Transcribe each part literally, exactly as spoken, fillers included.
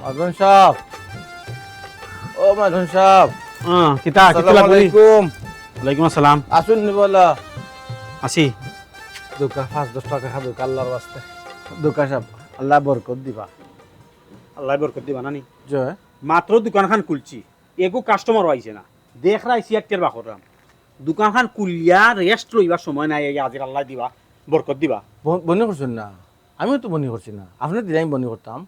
মাজন সাব, ও মাজন সাব। হ্যাঁ, কিতা, কিতা আসসালামু লাগবো? আলাইকুম। ওয়ালাইকুম আসসালাম। আছইন নি বালা? আছি। দেউক্কা, পাঁচ দশ টেকা দেউক্কা, আল্লার ওয়াস্তে। দেউক্কা সাব, আল্লায় বরকত দিবা। আল্লায় বরকত দিবা নানি? জি। মাত্র দোকানখান খুলছি, এগু কাস্টমারও আইছে না। দেখরায় সিয়ার টের বাকররাম। দোকানখান খুলিয়া রেস্ট লইবার সময় নাই, এই আজির আল্লায় দিবা, বরকত দিবা। ব-, বনি করছইন না, আমিও তো বনি করছি না, আপনে দিলে আমি বনি করতাম।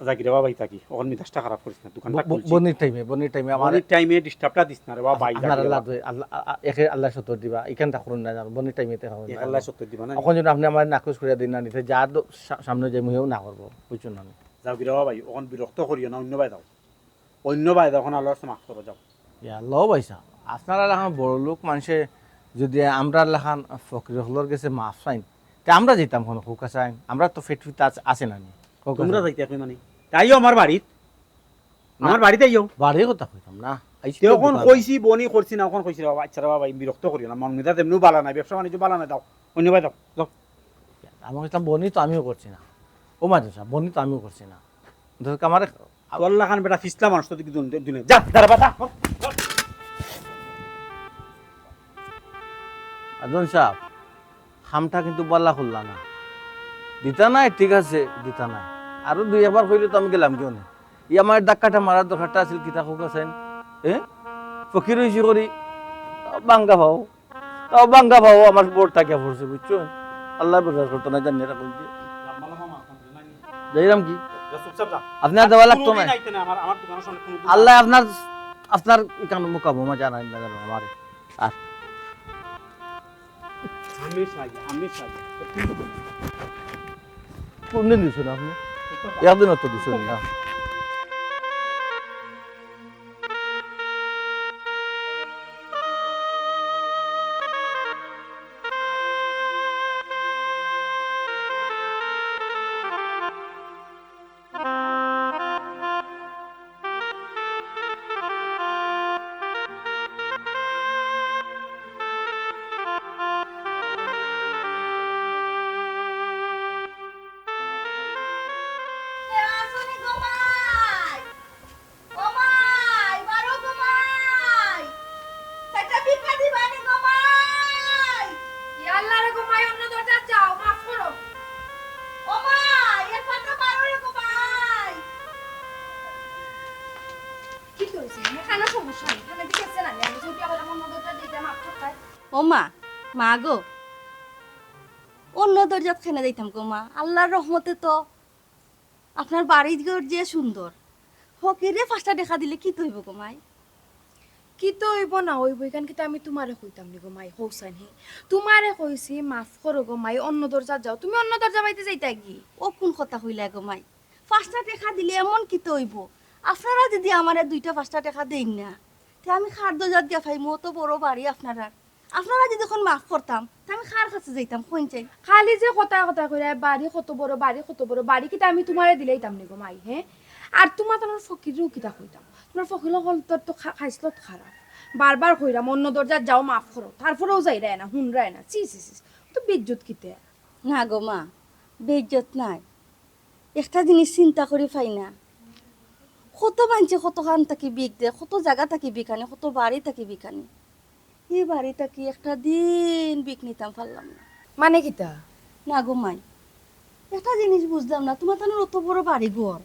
জাকির বাবা, ইতা কি? অখন মিজাজটা খারাপ করিস না, দোকানটা ব-, ব-, খুলছি। বনির টাইমে, বনির টাইমে আমার বনির টাইমে ডিস্টার্বটা দিস না রে বাবা, ভাই, আপনার জাকির আল্লাহ বাবা। দোয়াই, আল্লাহ, আ-, আ-, একে আল্লাহ সতর দিবা, ইখানটা করুন না জানো, বনির টাইমে তো হবে না। এক আল্লাহ সতর দিবা না? অখন যেন আপনে আমার নাকচ করিয়া দিন না নিতে, যার দ-, সা-, সামনে যাইমু হেও না করবো, বুঝছইন না? যাও গিরা বাবা, অখন বিরক্ত করিও না, অন্য বায় যাও। অন্য বায় যাও, অখন আল্লাহর কাছে মাফ করো, যাও। ইয়া আল্লাহ ভাই সাহেব, আপনারা লাখান বড় লোক মানষে যদি আমরার লাখান ফকির অকলর গেছে মাফ চাইন, তে আমরা যাইতাম কুনু খোকা চাইন? আমরা তো ফেট ফিত আছ-, আছে না নি? খোকা তোমরা চাইন। যাইতে কই মানে? তাইও আমার বাড়িত। না। আমার বাড়িত আইও। বাড়ির কথা কইতাম না। আইছি তে তো অখন দোকান। কইছি, বনি করছি না, অখন কইছি রে বাবা, আচ্ছা রে বাবা, বিরক্ত করিও না, মন মেজাজ এমনেও বালা নাই, ব্যবসা বাণিজ্য বালা নাই, যাও, অন্য বায় যাও, যাও। আমি কইতাম, বনি তো আমিও করছি না। ও মাদ্রাসা, বনি তো আমিও করছি না। ধর, আমারে তোর লাখান বেটা ফিসলা মানুষ তো দেখি দুন-, দুনে। যা, দাঁড়া, বেটা। আজন সাহেব, কামটা কিন্তু বালা করলা না। দিতা নাই, ঠিক আছে, দিতা নাই। আরো দুই একবার কইলে তো আমি গেলাম কেনে? ই আমার ধাক্কাটা মারার দরকারটা আছিল, কিতা খোকা চাইন? এ? ফকির অইছি করি, ভাঙ্গা পাও। তাও ভাঙ্গা পাও আমার বড় টাকা পড়ছে, বুঝছো? আল্লায় বেজার করতো না, জানি এটা কইছে। যাইরাম কি? যা, চুপচাপ যা। আপনে আর দেওয়া লাগতো না। আল্লায় আপনার, আপনার ইখান মুকাবো মা জানাই না জানো আমারে। আর হামেশা আগে, হামেশা আগে। কোনদিন দিছেন আপনি? একদিনও তো দিছেন না। কে আছো নি গো মাই? ও মাই, বারো গো মাই। একটা ভিক্ষা দিবা নি গো মাই? ইয়া আল্লাহ রে গো মাই, অন্য দরজাত যাও, মাফ করো। ও মাই, এর ফাটা বারো রে গো মাই। কিতা অইছে? এখানে সমস্যা নাই। এখানে দিকে আছে না, আমি যদি আবার অন্য দরজাত যাইতে মাফ করতাই। ও মা, মা গো, অন্য দরজাত কেনে যাইতাম গো মা? আল্লাহর রহমতে তো আপনার বাড়িঘর যে সুন্দর, ফকিরে পাঁচটা টেকা দিলে কিতা অইবো গো মাই? কিতা অইবো না অইবো, ইখান কিতা আমি তুমারে কইতাম নি গো মাই, কও চাইন হে? তুমারে কইছি, মাফ করো গো মাই, অন্য দরজাত যাও। তুমি অন্য দরজা বাইতে যাইতায় গি? ও কুন কথা কইলায় গো মাই? পাঁচটা টেকা দিলে এমন কিতা অইবো? আপনারা যদি আমারে দুইটা পাঁচটা টেকা দেইন না, তে আমি কার দরজাত গিয়া পাইমু? অত বড় বাড়ি আপনারার। আপনারা যদি অখন মাফ করতাম, তে আমি কার কাছে যাইতাম, কইন চাইন? খালি যে কথা কথা কইরায়, বাড়ি কত বড়, বাড়ি কত বড়, বাড়ি কিতা আমি তুমারে দিলাইতাম নি গো মাই, হে? আর তুমার তো আমার ফকিররেও কিতা কইতাম? তুমার ফকির অকলর তো খা-, খাইছলত খারাপ। বারবার কইরাম, অন্য দরজাত যাও, মাফ করো, তারপরেও যাইরায় না, হুনরায় না। ছি, ছি, ছি, ছি। তো বেইজ্জত কিতা? না গো মা, বেইজ্জত নায়। একটা জিনিস চিন্তা করি পাই না, কত মানষে কতখান থাকি ভিক দেয়, কত জাগা থাকি ভিক আনে, কত বাড়ি থাকি ভিক আনে। ই বাড়ি থাকি একটা দিন ভিক নিতাম পারলাম না। মানে কিতা? না গো মাই, একটা জিনিস বুঝলাম না, তুমার তানোর অত বড় বাড়ি ঘর,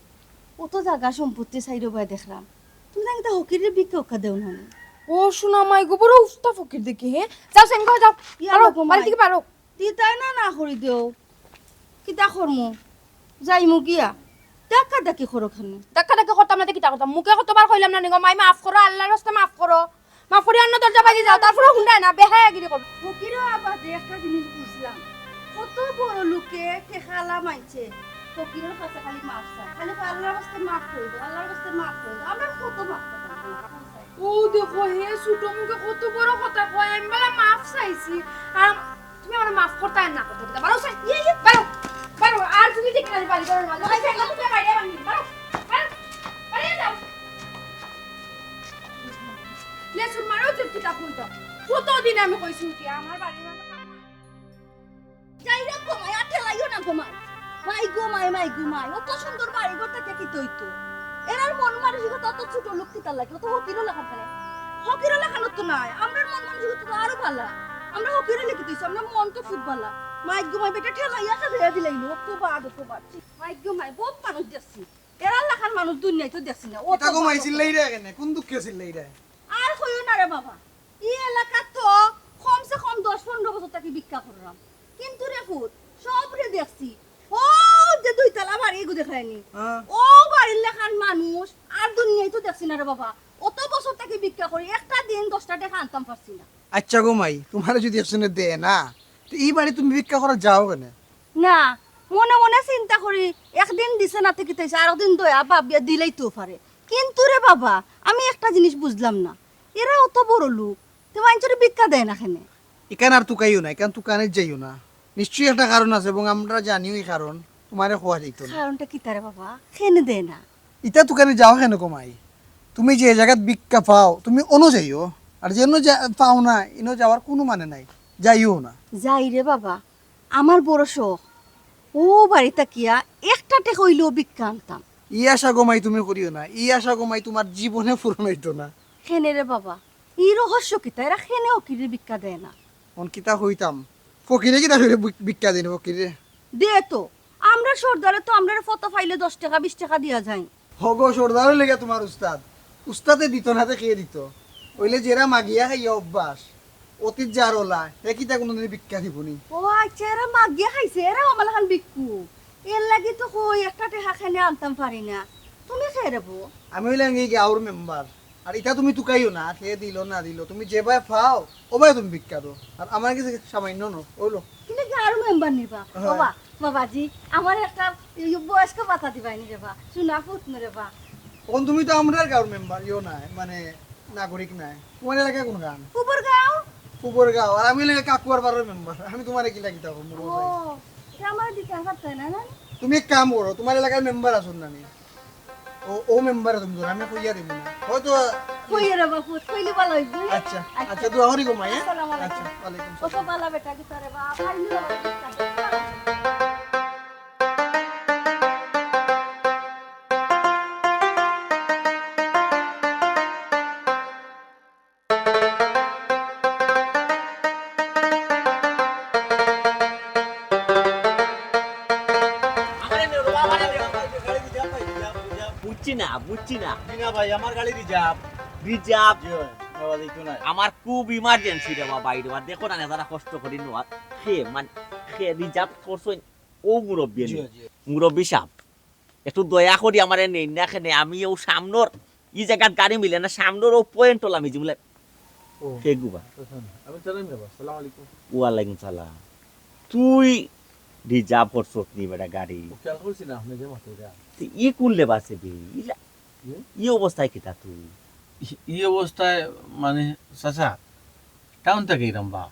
অত জাগা সম্পত্তি চাইরোবায় দেখরাম, তুমি না কিতা ফকিররে ভিক্ষা উক্ষা দেও না নি? ও সোনা মাই গো, বড় উস্তা ফকির দেখি, হে? যাও, সেন ঘরে যাও। ইয়া বারো, গো মাই। বাড়ি থাকি বারো। দিতায় না, না করি দেও। কিতা করমু? যাইমু গিয়া। ধাক্কা ধাক্কি করো কেনে? ধাক্কা ধাক্কি করতাম না, তে কিতা করতাম? মুখে কতবার কইলাম না নি গো, মাই মাফ করো, আল্লাহর রাস্তে মাফ করো। মাফ করি অন্য দরজা বাগি যাও, তারপরে হুনরায় না, বেহায়াগিরি করো। ফকিরও আবার যে একটা জিনিস বুঝলাম, কত বড় লোকে টেকাআলা মানষে, ফকিরর কাছে খালি মাফ চায়, খালি কয়, "আল্লাহর রাস্তে মাফ করি দেও, আল্লাহর রাস্তে মাফ করি দেও।" আমরা কত মাফ করতাম? ও দেখো, হে ছোট মুখে কত বড় কথা কয়, আমি বালা মাফ চাইছি। আর তুমি আমারে মাফ করতায় না করতায় কিতা? বারো, স্যার, ইয়ে, ইয়ে, বারো, বারো, আর তুমি ঠিক না, বাড়ি, বারো, বারো, বারো, বারো, বারো, বারো, বারো, বারো, যাও। লেসুর মারো, চুপ কিতা কইতো। কতদিন আমি কইছি কি, আমার বাড়ির মাঝে যাই রে ঘুমাই, আর ঠেলাইও না ঘুমাই। মাই গো মাই, মাই গো মাই, অত সুন্দর বাড়ি ঘর থাকিয়া কিতা অইতো? এরার মন মানসিকতা অত ছোট লোক কিতার লাগি? অত ফকিরর লাখান কেনে? ফকিরর লাখান তো নায়, আমরার মন মানসিকতা তো আরো ভালা। আমরা ফকির অইলে কিতা অইছে, আমরার মন তো খুব ভালা। মাই গো মাই, বেটা ঠেলাইয়া ঠেলাইয়া দিলাইলো, অত বাদ, অত বাদ। মাই গো মাই, বহুত মানুষ দেখছি, এরার লাখান মানুষ দুনিয়াত তো দেখছি না। অত ইতা গো মাই বাদ, অত চিল্লাইরা কেনে? কোন দুঃখে চিল্লাইরা? আর কইও না রে বাবা, ই এলাকাত তো কমসে কম দশ পনরো বছর থাকি ভিক্ষা কররাম, কিন্তু রে পুত, সবরে দেখছি। অউ যে দুইতলা বাড়ি এগু দেখরায়নি, হ্যাঁ। অউ বাড়ির লাখান মানুষ আর দুনিয়াত তো দেখছি না রে বাবা। অত বছর থাকি ভিক্ষা করি, একটা দিন দশটা টেকা আনতাম পারছি না। আচ্ছা গো মাই, তুমারে যুদি একজনে দেয় না, তে ই বাড়ি তুমি ভিক্ষা করাত যাও কেনে? না, মনে মনে চিন্তা করি, একদিন দিছে না তে কিতা অইছে, আরো দিন দয়া ভাবিয়া দিলাইতেও পারে। কিন্তু রে বাবা, আমি একটা জিনিস বুঝলাম না, এরা অত বড় লোক, তে মাইনষরে ভিক্ষা দেয় না কেনে? ইখান আর তুকাইও না, ইখান তুকানিত যাইও না। নিশ্চয়ই একটা কারণ আছে এবং আমরা জানিও ই কারণ, তুমারে কওয়া যাইতো না। কারণটা কিতা রে বাবা? কেনে দেয় না? ইতা তুকানিত যাও কেনে গো মাই? তুমি যে জাগাত ভিক্ষা পাও, তুমি অনো যাইও। আর যেনো যা-, পাও না, ইনো যাওয়ার কুনু মানে নাই, যাইও না। যাই রে বাবা, আমার বড় শখ, অউ বাড়ি থাকিয়া একটা টেকা অইলেও ভিক্ষা আনতাম। ই আশা গো মাই তুমি করিও না, ই আশা গো মাই তুমার জীবনে পূরণ অইতো না। কেনে রে বাবা, ই রহস্য কিতা? এরা কেনে ফকিররে ভিক্ষা দেয় না? অন কিতা কইতাম, ফকিরে কিতা করি ভিক-, ভিক্ষা দেয় না ফকিরে? দে তো, আমরার সর্দারে তো আমরারে ফতো পাইলে দশ টেকা বিশ টেকা দিয়া যায়। হগো, সর্দার অইলে গিয়া তুমার উস্তাদ। উস্তাদে দিতো না তে কে দিতো? অইলে যেরা মাগিয়া খাইয়া অভ্যাস, অতীত যার অলা, হে কিতা কুনুদিন ভিক্ষা দিবো নি? ও আচ্ছা, এরা মাগিয়া খাইছে, এরাও আমার লাখান ভিক্ষু। এর লাগি তো কই একটা টেকা কেনে আনতাম পারি না। তুমি কে রে বা? আমি অইলাম ই গাঁওর মেম্বার। আর ইতা তুমি তুকাইও না, কে দিলো না দিলো, তুমি যেবায় পাও, অবায় তুমি ভিক্ষা দেও। আর আমার গেছে সামান্য নু, অইলো। কিন্তু গাঁওর মেম্বার নি বা? অয়। বাবা, বাবাজি, আমারে একটা ই বয়স্ক ভাতা দিবায়নি রে বা, সোনা পুত নু রে বা। অখন তুমি তো আমরার গাঁওর মেম্বার, ইয়ো নায়, মানে নাগরিক নায়। তুমার এলাকা কুনখান? পূবর গাঁও। পূবর গাঁও, আর আমি অইলাম কাকুয়ার পাড়ার মেম্বার। আমি তুমারে কিলা কিতা কইমু? ও, তে আমারে দিতা পারতায় না, না? তুমি এক কাম করো, তুমার এলাকার মেম্বার আছইন না নি? ও, ও মেম্বারে তুমি ধরো, আমি কইয়া দিমু না। হয়তো কইও রে বাপু, কইলে ভালা অইবো। আচ্ছা, আচ্ছা। আচ্ছা, দোয়া করি গো মাই, হ্যাঁ? আসসালামু আলাইকুম। আচ্ছা, ওয়ালাইকুম আসসালাম। কত ভালা বেটা, কিতা রে বাপ, আইলো। আমারে নেও রে, আমারে নেও। বুঝছি না, বুঝছি না। জি না ভাই, আমার গাড়ি রিজার্ভ। রিজার্ভ? জি ভাই, বাবা, দেখো না। আমার খুব ইমার্জেন্সি রে বাবা, বাইরে বাবা, দেখো না, যারা কষ্ট করি নোয়া। খে, মানে, খে রিজার্ভ করছইন, ও মুরব্বি জি, নি। জি। মুরব্বি সাহেব, একটু দয়া করি আমারে নেইন না কেনে, আমি ও সামনর, ই জাগাত গাড়ি মিলে না, সামনর ও পয়েন্ট ওলা মিজি মিলে। ও। কে গুবা? আমি চালাই না বা, সালাম আলাইকুম। ওয়ালাইকুম সালাম। তুই রিজার্ভ করছত নি বেটা গাড়ি? ও, খেয়াল করছি না, আপনি যে মাত্র যা। তুই ই কুনলে বাসে বে? ইলা, হুম? ই অবস্থায় কিতা তুই? ই, ই অবস্থায় মানে, চাচা, টাউন থেকে এরম বা।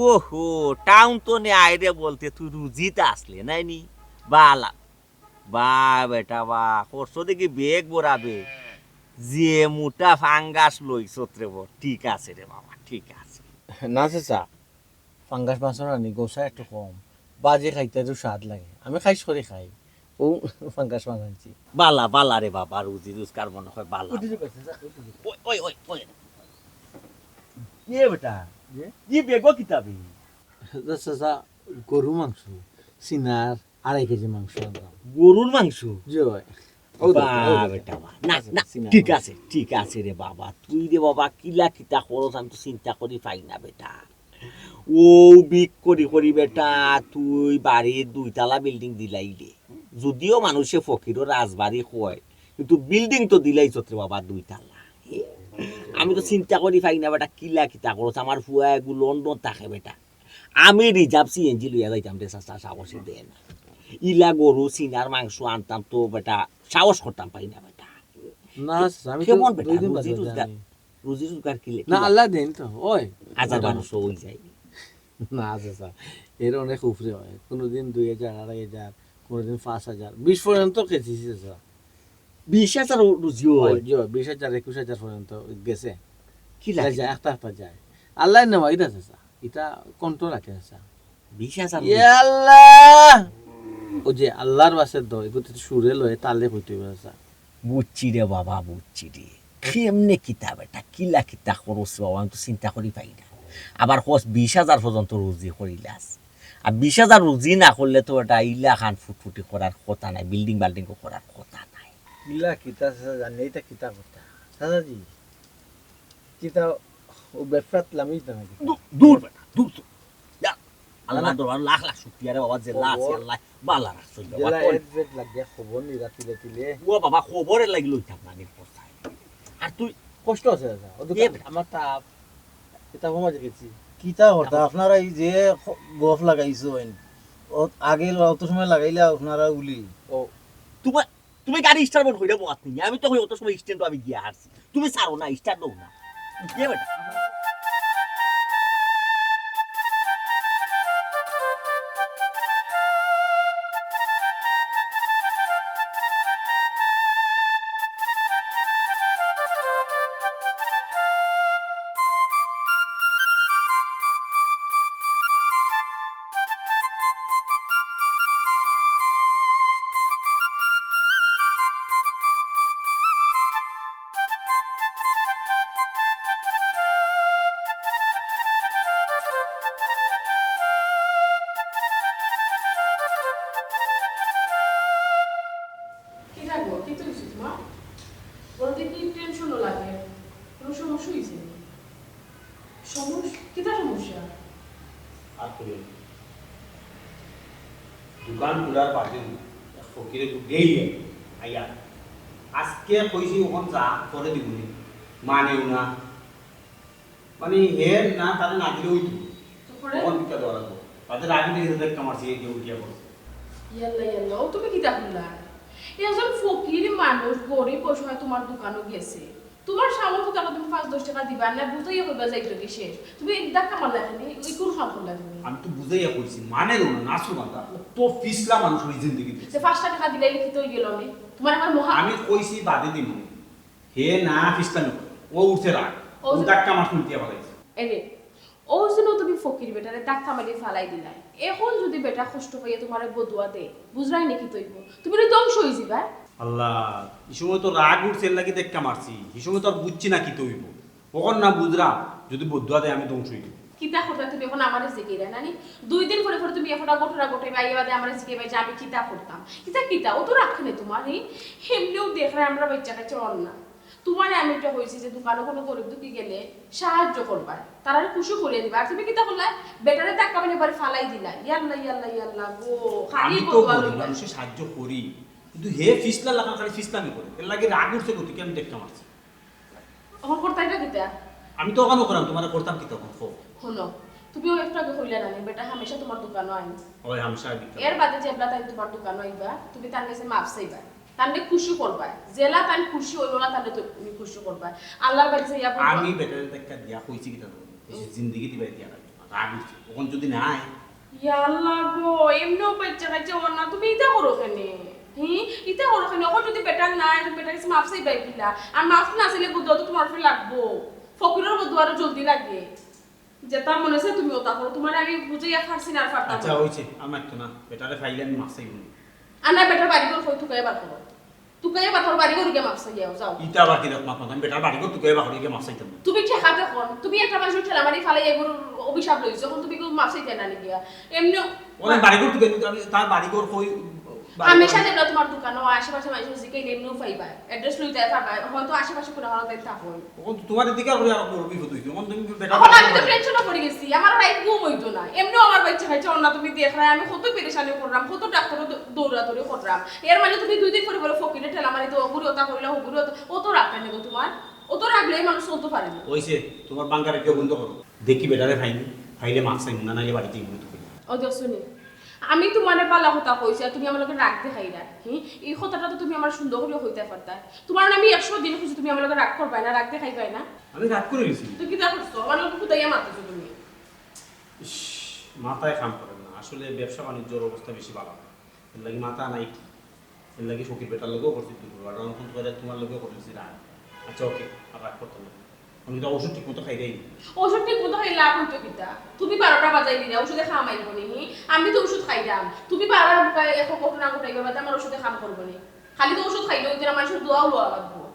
ওহো, টাউন তো নে আইরে বলতে তুই রুজিত আসলে, নাই নি? বালা। বা বেটা বা, করছো দেখি বেগ বরাবে। যে মোটা ফাঙ্গাস লইছত রে বর। ঠিক আছে রে বাবা, ঠিক আছে। না চাচা, ফাঙ্গাস মাছ রানি গোসা একটু কম। বাজে খাইতে একটু স্বাদ লাগে। আমি খাইস করে খাই। ও ফাঙ্গাস মাছ আনছি। বালা, বালা রে বাবা, রুজি রোজগার মনে হয় বালা। উঠে যাবে, চাচা, উঠে যাবে। ওই, ওই, ওই, ওই। ইয়ে বেটা, জি? ই বেগো কিতা বে? চাচা, চাচা, গরু মাংস, সিনার, আড়াই কেজি মাংস আনতাম। গরুর মাংস? জি ভাই। ও দেখো, বা ও দেখো। বেটা বা। না, আছে, না, সিনার ঠিক মাংস। আছে, ঠিক আছে রে বাবা। তুই রে বাবা, কিলা কিতা করস, আমি তো চিন্তা করি পাই না বেটা। ও বিক করি করি বেটা, তুই বাড়ির দুইতলা বিল্ডিং দিলাইলে। যদিও মানুষে ফকিরর রাজবাড়ি কয়, কিন্তু বিল্ডিং তো দিলাইছত রে বাবা দুইতলা। আমি তো চিন্তা করি পাই না বেটা, কিলা কিতা করস, আমার ফুয়া এগু লন্ডন থাকে বেটা। আমি রিজার্ভ সিএনজি লইয়া যাইতাম রে চাচা, সাহসে দেয় না। ইলা গরু সিনার মাংস আনতাম তো বেটা, সাহস করতাম পাই না বেটা। না, চাচা, আমি তো কেমন বেটা? দুই দিন বাদে রুজি বাদে রোজগার, আনি। রুজি রোজগার কি লে-, না, কি লে-, আল্লাহ দেন তো, ওই। হাজার বারোশো হয়ে যায়। না, চাচা, এর অনেক উপরে হয়। কোনোদিন দুই হাজার, আড়াই হাজার, কোনোদিন পাঁচ হাজার, বিশ পর্যন্ত খেয়েছি, চাচা। বিশ হাজার রুজি হয়? ওই, জি, বিশ হাজার, একুশ হাজার পর্যন্ত গেছে। কি লাগে? যায়, একটা একটা যায়। আল্লাহ নেওয়া, এটা চাচা। ইটা কন্ট্রোল রাখে, চাচা। বিশ হাজার ইয়া আল্লাহ! ওই যে আল্লাহর বাসের দো, এগুতে তো সুরে লয়ে তালে কইতে অইবো, চাচা। বুঝছি রে বাবা, বুঝছি রে। কেমনে কিতা বেটা, কিলা কিতা খরচ বাবা, আমি তো চিন্তা করি পাই না। আবার কস বিশ হাজার পর্যন্ত রুজি করিলাস। আর বিশ হাজার রুজি না করলে তো বেটা ইলা খান ফুটফুটি করার কথা নাই, বিল্ডিং বাল্ডিং করার কথা নাই। কিলা কিতা চাচা জানি, এইটা কিতা কথা? চাচাজি, কিতা ও ব্যবসাত লামিস না নাকি? দূর, দূর বেটা, দূর, দূর। যা, আল্লাহ না। দরবার লাখ লাখ শুকরিয়া রে বাবা, যে লাখ আছে খবর? আল্লাহ বালা রাখছইন বাবা, জেলা কই? এর জেড লাগিয়া খবর নি রাতিলে তিলে। ও বাবা, খবরে লাগি লইতাম না নি কোথায়? আর তুই কষ্ট আছে দাদা, ও এ দোকান বেটা। আমার তাপ, এটা কমা দেখেছি। কিতা করতা? আপনারা এই যে খ-, গফ লাগাইছইন, ও আগে অত সময় লাগাইলা আপনারা উলি। ও, তোমার তুমি গাড়ি স্টার্ট বন্ধ কইরা বওয়াত নি। আমি তো কই অত সময় স্ট্যান্ড আমি গিয়া হারছি। তুমি ছাড়ো না, স্টার্ট দাও না। এ বেটা। কিতা গো, কিতা অইছে তোমার? বলতে কি টেনশনও লাগে? কোনো সমস্যা অইছে নি? সমস্যা? কিতা সমস্যা? আর কইও না। দোকান খোলার বাদে এক ফকিরে গু-, গেইলে আইয়া। আজকে কইছি, "অখন যা, পরে দিমুনে।" মানেও না। মানে, হে না, তারে না দিলে অইতো। তো পরে? অখন কিতা দেওয়া লাগবো? তাদের আগে থেকে ধাক্কা মারছি, এই যে উঠিয়া পড়ছে। ইয়াল্লা, ইয়াল্লা, ও তুমি কিতা কইলা? একজন ফকির মানুষ, গরিব, অসহায় তোমার দোকানো গেছে। তোমার সামর্থ্য থাকলে তুমি পাঁচ দশ টেকা দিবা, না বুঝাইয়া কইবা যাইতো কি শেষ? তুমি এক ধাক্কা মারলা কেনে? ওই কোন কাম করলা তুমি? আমি তো বুঝাইয়া কইছি, মানেরও না, নাসু বান্দা। তো ফিসলা মানুষ ওই জিন্দেগি দিছে। সে পাঁচটা টেকা দিলে লিখিত হয়ে গেল আমি। তোমার আমার মহা আমি কইছি বাদে দিমু। হে না ফিসলা নি। ও উঠছে রাগ। ও ও যে ধাক্কা মার শুনতে পারে। এরে, ও জন্য তুমি ফকির বেটারে ধাক্কা মারি ফালাই দিলাই। এখন যদি বেটা কষ্ট পাইয়া তোমারে বদুয়া দে, বুঝরায় নি কিতা অইবো? তুমি তো ধ্বংস হয়ে যাবা। আল্লাহ, এই সময় তো রাগ উঠছে, এর লাগি ধাক্কা মারছি। এই সময় তো আর বুঝছি না কিতা অইবো। অখন না বুঝরাম, যদি বদুয়া দেয় আমি ধ্বংস হইব। কিতা করতা তুমি এখন আমারে জিগাইরা নানি? দুই দিন পরে পরে তুমি এখন ঘটনা ঘটাইবা, এই বাদে আমারে জিগাইবা যে আমি কিতা করতাম। কিতা কিতা? ও তো রাখে না তোমার, এই এমনিও দেখরায় আমরা বাচ্চা কাচ্চা অর না। তোমারে আমি একটা কইছি যে দোকানো কোনো গরিব দুঃখী গেলে সাহায্য করবা, তারারে খুশি করিয়া দিবা। আর তুমি কিতা করলা? বেটারে ধাক্কা মারি এবারে ফালাই দিলা। ইয়াল্লা, ইয়াল্লা, ইয়াল্লা গো, খালি আমি তো বদুয়া গরিব লইবা। মানুষের সাহায্য করি, কিন্তু হে ফিসলা লাখান খালি ফিসলামি করে। এর লাগি রাগ উঠছে গতিকে আমি ধাক্কা মারছি। অখন করতায় কিতা? আমি তো অখনও করাম, তোমারে করতাম কিতা অখন, কও। হুনো, তুমিও একটু আগে কইলা না নি, বেটা হামেশা তোমার দোকানো আইন। ওই হামেশা বিক্রি। এর বাদে যেবলা তাইন তোমার দোকানো আইবা, তুমি তান গেছে মাফ চাইবা। তানরে খুশি করবা। যেলা তাইন খুশি অইন না, তানরে তুমি খুশি করবা। আল্লাহর বাড়ি যাইয়া বলবা। আমি বেটারে ধাক্কা দিয়া কইছি কিতা জানো? এই যে জিন্দেগি দিবা দিয়া রাখবো না, রাগ উঠছে। অখন যদি না আয়, ইয়া আল্লাহ গো, এমনেও বাচ্চা কাচ্চা অর না, তুমি ইতা করো কেনে? হি? ইতা করো কেনে? অখন যদি বেটা নাই, তুমি বেটার গেছে মাফ চাইবায় কিলা? আর মাফ না চাইলে বদুয়া তো তোমার উপরে লাগবো। ফকিরর বদুয়া আরো জলদি লাগে। যেতা মনে চায় তুমি ওতা করো। তোমারে আমি বুঝাইয়া পারছি না আর পারতাম আচ্ছা, না। অইছে, আর মাতিও না। বেটারে পাইলে আমি মাফ চাইমু। আর না, বেটার বাড়ি ঘর কই তুকাইয়া বার করো। তুকাইয়া বার করো, বাড়ি ঘর গিয়া মাফ চাইয়া আও, যাও। ইতা আবার কিরকম মাত মাতো? আমি বেটার বাড়ি ঘর তুকাইয়া বার করি গিয়া মাফ চাইতাম না। তুমি ঠেকাতে কন, তুমি একটা মানুষর ঠেলা মারি ফালাই এগুর অভিশাপ লইছো, অখন তুমি কেউ মাফ চাইতে না নি গিয়া? এমনে ওরে বাড়ি ঘর তুকাই, আমি তার বাড়ি ঘর কই? বাড়ি হামেশা ঘর। যেবলা তোমার দোকানো আশেপাশে মানুষ জিকাইলে এমনেও পাইবা, অ্যাড্রেস লইতে পারবা, হয়তো আশেপাশে কোনো কারণে থাকো। অখন তো তোমার এদিকে আর আরো বড় বিপদ অইছে। অখন তুমি বেটা অখন আমি তো টেনশনে পড়ি গেছি, আমার রাইত ঘুম অইতো না। এমনেও আমার বাচ্চা কাচ্চা অর না, তুমি দেখরায় আমি কত পেরেশানি করলাম, কত ডাক্তারও দৌ-, দৌড়াদৌড়ি করলাম। এর মাঝে তুমি দুই দিন পরে পরে ফকিরে ঠেলা মারি দেও, অগুরে ওতা কইলা, হগুরে ওতা, অত রাগ কেনে গো তোমার? অত রাগ লইয়া মানুষ চলতে পারে না। অইছে, তোমার বাঙ্গারে কেউ বন্ধ করো। দেখি বেটারে পাইনি, পাইলে মাফ চাইমু, না নাইলে বাড়িত যাইমু না। ও দেখছো নি, আমি তোমারে বালা কথা কইছি, আর তুমি আমার লগে রাগ দেখাইরায়। হি? এই কথাটা তো তুমি আমারে সুন্দর করি কইতায় পারতায়। তোমারে আমি একশো দিন কইছি, তুমি আমার লগে রাগ করবায় না, রাগ দেখাইবায় না। আমি রাগ করি গেছি। তো কিতা করছো? আমার লগে কুদাইয়া মারতেছো তুমি। ইস, মাথায় কাম করে না। আসলে ব্যবসা বাণিজ্যর অবস্থা বেশি বালা না। এর লাগি মাথা নাই কি? এর লাগি ফকির বেটার লগেও করছি দুর্ঘটনা, আর অখন তো তোমার লগেও করছি রাগ। আচ্ছা, ওকে, আর রাগ করতাম না। আমি তো ওষুধ ঠিক মতো খাইরাম না। ওষুধ ঠিক মতো খাইলে লাভ অইতো কিতা? তুমি বারোটা বাজাই দিলে, ওষুধে কাম আইবো নি? আমি তো ওষুধ খাইরাম, তুমি বারবার আমারে এক ঘটনা ঘটাইবা, বাদে আমার ওষুধে কাম করবো নি? খালি তো ওষুধ খাইলে অইতো না, মানষর দোয়াও লওয়া লাগবো।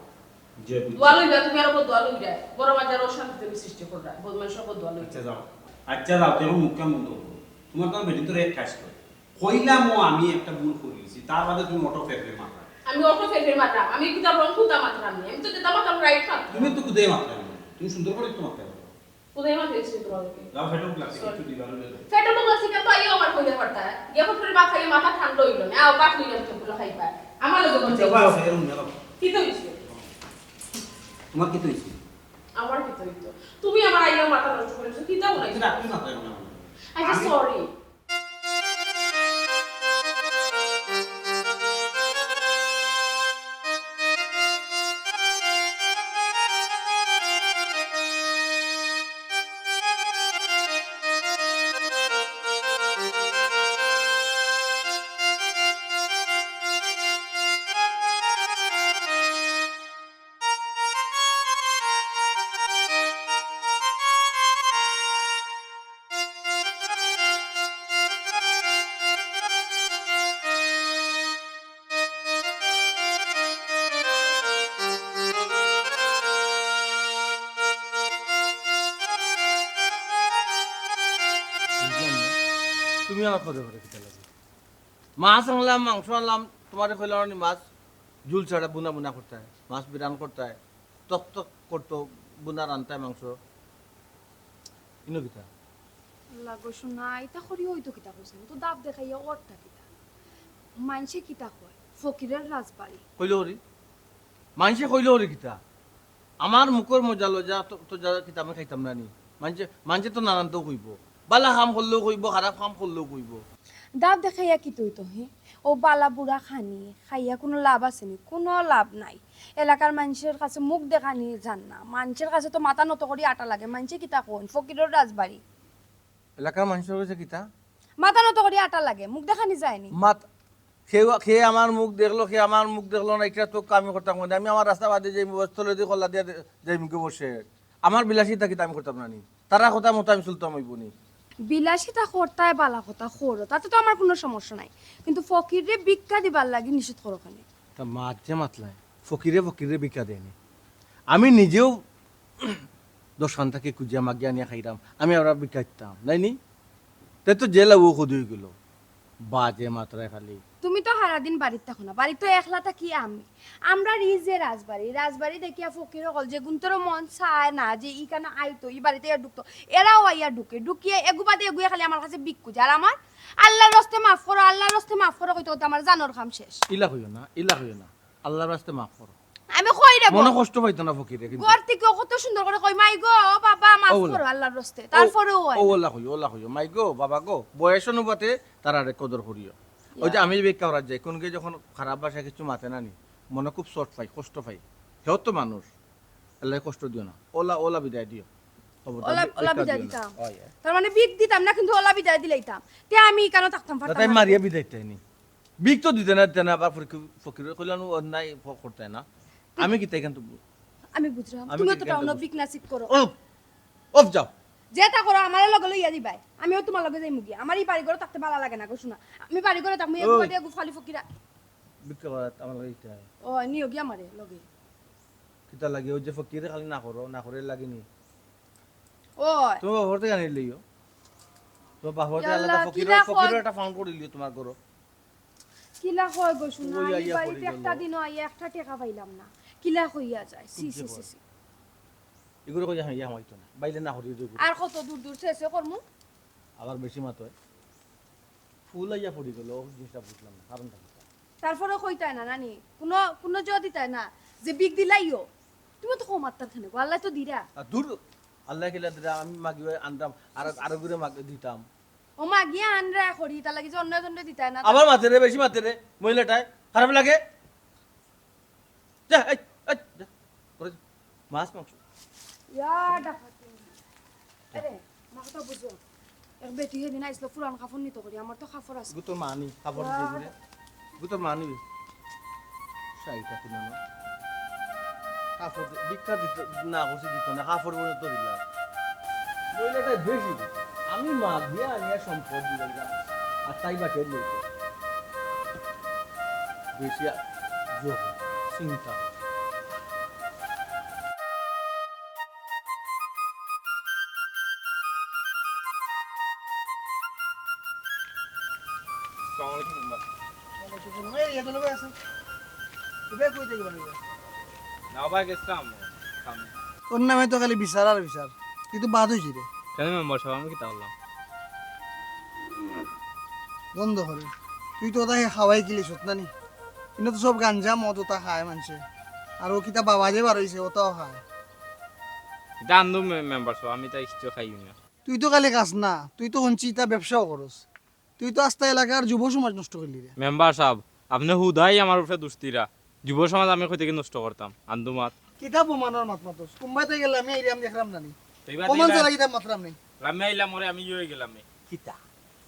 জি, বুঝছি। দোয়া লইবা, তুমি আর বদদোয়া লইবা। বড় বাজার অশান্তি তুমি সৃষ্টি করবা, বদমাইশর বদদোয়া লইবা। আচ্ছা, যাও। আচ্ছা, যাও, তুমি মুখ কান বন্ধ করো। তোমার তো বেটি তো এক কাজ করে। কইলাম ও আমি একটা ভুল করিলিছি, তার বাদে তুমি অটো ফেরফের মাতরায়। আমি অটো ফেরফের মাতরাম? আমি কিতা রং কুন্তা মাতরাম নি? আমি তো যেতা মাতরাম রাইট মাতরাম। তুমি তো কুদাই মাতরায় না। তুমি সুন্দর করি তো মাতরায় না। কুদাই মাতরাইছি তোমার লগে? যাও, পেটর ক্লাসে কিছু দিবা লইলে যাও। পেটর ক্লাসে তো আইয়া আমার কইলে পারতা। গিয়া ফট করি ভাত খাইয়া মাথা ঠান্ডা অইলো না। আও, ভাত লইয়া তো পুরা খাইবা। আমার লগে বলতে আচ্ছা, বাস, এরকম মেলাও। কিতা অইছে? তোমার কিতা অইছে? আমার কিতা অইতো? তুমি আমার আইয়া মাথা নষ্ট করিছো। কিতা বলাইছো? তুমি রাখতে না, তাই না? আচ্ছা, আমি সরি। বুঝলাম না। তুমি আমার পদে পদে কিতা লাগে? মাছ আনলাম, মাংস আনলাম, তোমারে কইলাম নি মাছ ঝুল ছাড়া বুনা বুনা করতায়, মাছ বিরান করতায়, তক তক করতো বুনা রানতায় মাংস। ইনো কিতা? আল্লাহ গো, শোনা, ইতা করি অইতো কিতা কইছেন? তো দাব দেখাইয়া অরতা কিতা? মানষে কিতা কয়? ফকিরের রাজবাড়ি। কইলো রে? মানষে কইলো রে কিতা? আমার মুখর মজা লজা তো, তো যা কিতা আমি খাইতাম না নি। মানষে, মানষে তো নানান তো কইবো। বালা কাম করলেও কইবো, খারাপ কাম করলেও কইবো। দাব দেখাইয়া কিতা অইতো হে? ও বালা বুড়া খানি, খাইয়া কুনু লাভ আছে নি? কুনু লাভ নাই। এলাকার মানষর কাছে মুখ দেখানি যার না। মানষর কাছে তো মাথা নত করি আটা লাগে। মানষে কিতা কইন? ফকিরর রাজবাড়ি। এলাকার মানষর কাছে কিতা? মাথা নত করি আটা লাগে, মুখ দেখানি যায় নি। মাত-, কেউ, কে আমার মুখ দেখলো, কে আমার মুখ দেখলো না, ইটা তো আমি করতাম না। আমি আমার রাস্তা বাদে যাইমু, তলেদি কল্লা দিয়া দে-, যাইমু গি বসে। আমার বিলাসিতা কিতা আমি করতাম না নি? তারার কথা মতো আমি চলতাম অইবো নি? বিলাসিতা করতায় বালা কথা, করো, তাতে তো আমার কুনু সমস্যা নাই, কিন্তু ফকিররে ভিক্ষা দিবার লাগি নিষেধ করো কেনে? তা মাত যে মাতলায়, ফকিরে ফকিররে ভিক্ষা দেয় নি। আমি নিজেও দোকান থাকি খুজিয়া মাগিয়া আনিয়া খাইরাম, আমি আবার ভিক্ষা দিতাম, নায় নি? তে তো জেলা ও খুদি অইগেলো। বাজে মাতরায় খালি। তুমি তো হারাদিন বাড়িত থাকো না, বাড়িত তো একলা থাকি আমি। আমরার ই যে রাজবাড়ি, রাজবাড়ি দেখিয়া ফকির অকল যেগুনতর মন চায় না যে ইখানো আইতো, ই বাড়িত আইয়া ঢুকতো, এরাও আইয়া ঢুকে, ঢুকিয়া এগু বাদে এগুয়ে খালি আমার কাছে ভিক্ষা চায়। আর আমার আল্লার রাস্তে মাফ করো, আল্লার রাস্তে মাফ করো কইতে কইতে আমার জানর কাম শেষ। ইলা কইও না, ইলা কইও না, আল্লার রাস্তে মাফ করো। আমি কই রে মনো কষ্ট পাইতো না ফকিরে কিন্তু। ঘর থাকি কত সুন্দর করি কই, "মাই গো, বাবা, মাফ করো আল্লার রাস্তে।" তারপরেও অয় না। ওলা কইও, ওলা কইও, "মাই গো, বাবা গো।" বয়স অনুপাতে তারারে কদর করিও। ওই যে আমি ভিক্ষা করাত যাই, কুনুগিয়ে যখন খারাপ ভাষায় কিছু মাতে না নি, মনো খুব চট পাই, কষ্ট পাই। হেও তো মানুষ, আল্লায় কষ্ট দিও না। ওলা, ওলা বিদায় দিও। খবরদার ওলা, ওলা ভিক্ষা বিদায় দিও না। দিতাম। ওই, ওই। তার মানে ভিক দিতাম না, কিন্তু ওলা বিদায় দিলাইতাম। তে আমি ইখানো থাকতাম না, পারতাম তাই না। মারিয়া বিদায় দিতায় নি। ভিক তো দিতে না, দিতে না, আবার ফকির, ফকিরে কইলাম অন্যায় ফ-, করতায় না। আমি কিতা ইখান তো আমি বুঝলাম, আমি তুমিও তো কিতা টাউনো করবো? ভিক নাসিক করো। ওফ, ওফ যাও। যেতা করো, আমারে লগে লইয়া দিবায়। আমিও তুমার লগে যাইমু গিয়া। আমার ই বাড়ি ঘরো থাকতে বালা লাগে না গো, শোনা। আমি বাড়ি ঘরো থাকমু, এগু ওই। বাদে এগু ফালি ফকিরা। ভিক্ষা করাত আমার লগে ইতা। ও, নিও গিয়া আমারে লগে। কিতা লাগে? ওই যে ফকিরে খালি না করো, না করে লাগেনি। ওই। তুমার বাপর থাকি আনিলিও। তুমার বাপর থাকি ইয়া আলাদা আল্লাহ, ফকিরর, কিলা ফকিরর কয়? একটা ফান্ড করিলিও তুমার ঘরো। কিলা কয় গো, শোনা, ওই আমি আইয়া বাড়িত পড়ি গেল। একটা দিনও আইয়া একটা টেকা পাইলাম না। কিলা কইয়া যায়? ছি, ছি, ছি, ছি। এগুরে কইয়া হামাইতো না। বাইলে না করি এগুরে। আর কত দূর দূর শেষে করমু? আবার বেশি মাতয়। ফুল আইয়া পড়ি গেল, ও জিনিসটা বুঝলাম না, কারণটা কিতা? তারপরে কইতায় না, নানি? কুনো, কুনো জো দিতায় না, যে ভিক দিলাইও। তুমি তো কম আত্মার খানে গো, আল্লায় তো দিরা। আর দূর, আল্লায় কিলা দিরা, আমি মাগি আনতাম, আর, আর ঘুরে মাগি দিতাম। ও মাগিয়া আনরা করি, তার লাগি যে অন্য জনরে দিতায় না। আবার মাতে রে, বেশি মাতে রে, মহিলাটায়, খারাপ লাগে। যা, এই, এই, যা, করে যা। মাছ, মাংস। ইয়া, ডাকাতি। আরে, মা কথা বুঝো। এক বেটি হেদিন আইছিল পুরান কাপড় নিতো করি, আমার তো কাপড় আছে। গু তোর মা নি, কাপড় ইয়া। দিয়ে দিলে। গু তোর মা নিবি। শাড়িটা কিনে আনো। কাপড় দি-, ভিক্ষা দিত না, করছি দিত না, কাপড় পর্যন্ত দিলাম। মহিলাটা বেশি, আমি মাগ দিয়া আনিয়া সম্পদ দিলাম, আর তাই বাকি লইতো। বেশি আর জোর, চিন্তা। আসসালামু আলাইকুম, মেম্বার। ওয়ালাইকুম আসসালাম। এই, এত লোক আছে। এবার কই থেকে বানাইবে? না ভাই, গেছিলাম কামে। তোর নামে তো খালি বিচার আর বিচার। তুই তো বাদ হইছি রে। কেন মেম্বার সাহেব, আমি কিতা করলাম? বন্ধ করে। তুই তো ওটা খাওয়াই গেলি সত নানি। ইনো তো সব গাঞ্জা মদ ওটা খায় মানষে। আর ও কিতা বাবা যে বার হইছে, ওটাও খায়। এটা আন্দু মে-, মেম্বার সাহেব, আমি তাই কিছু খাই না। তুই তো খালি খাস না, তুই তো হনছি ইতা ব্যবসাও করস। তুই তো আস্তা এলাকার যুব সমাজ নষ্ট করলি রে। মেম্বার সাহেব, আপনি হুদাই আমার উপরে দুষ দিরা। যুব সমাজ আমি কই থেকে নষ্ট করতাম? আন্দুমাত। কিতা প্রমাণর মাত মাতস? কুম্বাইতে গেলে আমি এরিয়াম দেখলাম না নি। তো এবার প্রমাণ দিলা- ছাড়া কিতা মাতলাম নি? আমি আইলাম ওরে, আমি ইয়ে হয়ে গেলাম নি। কিতা?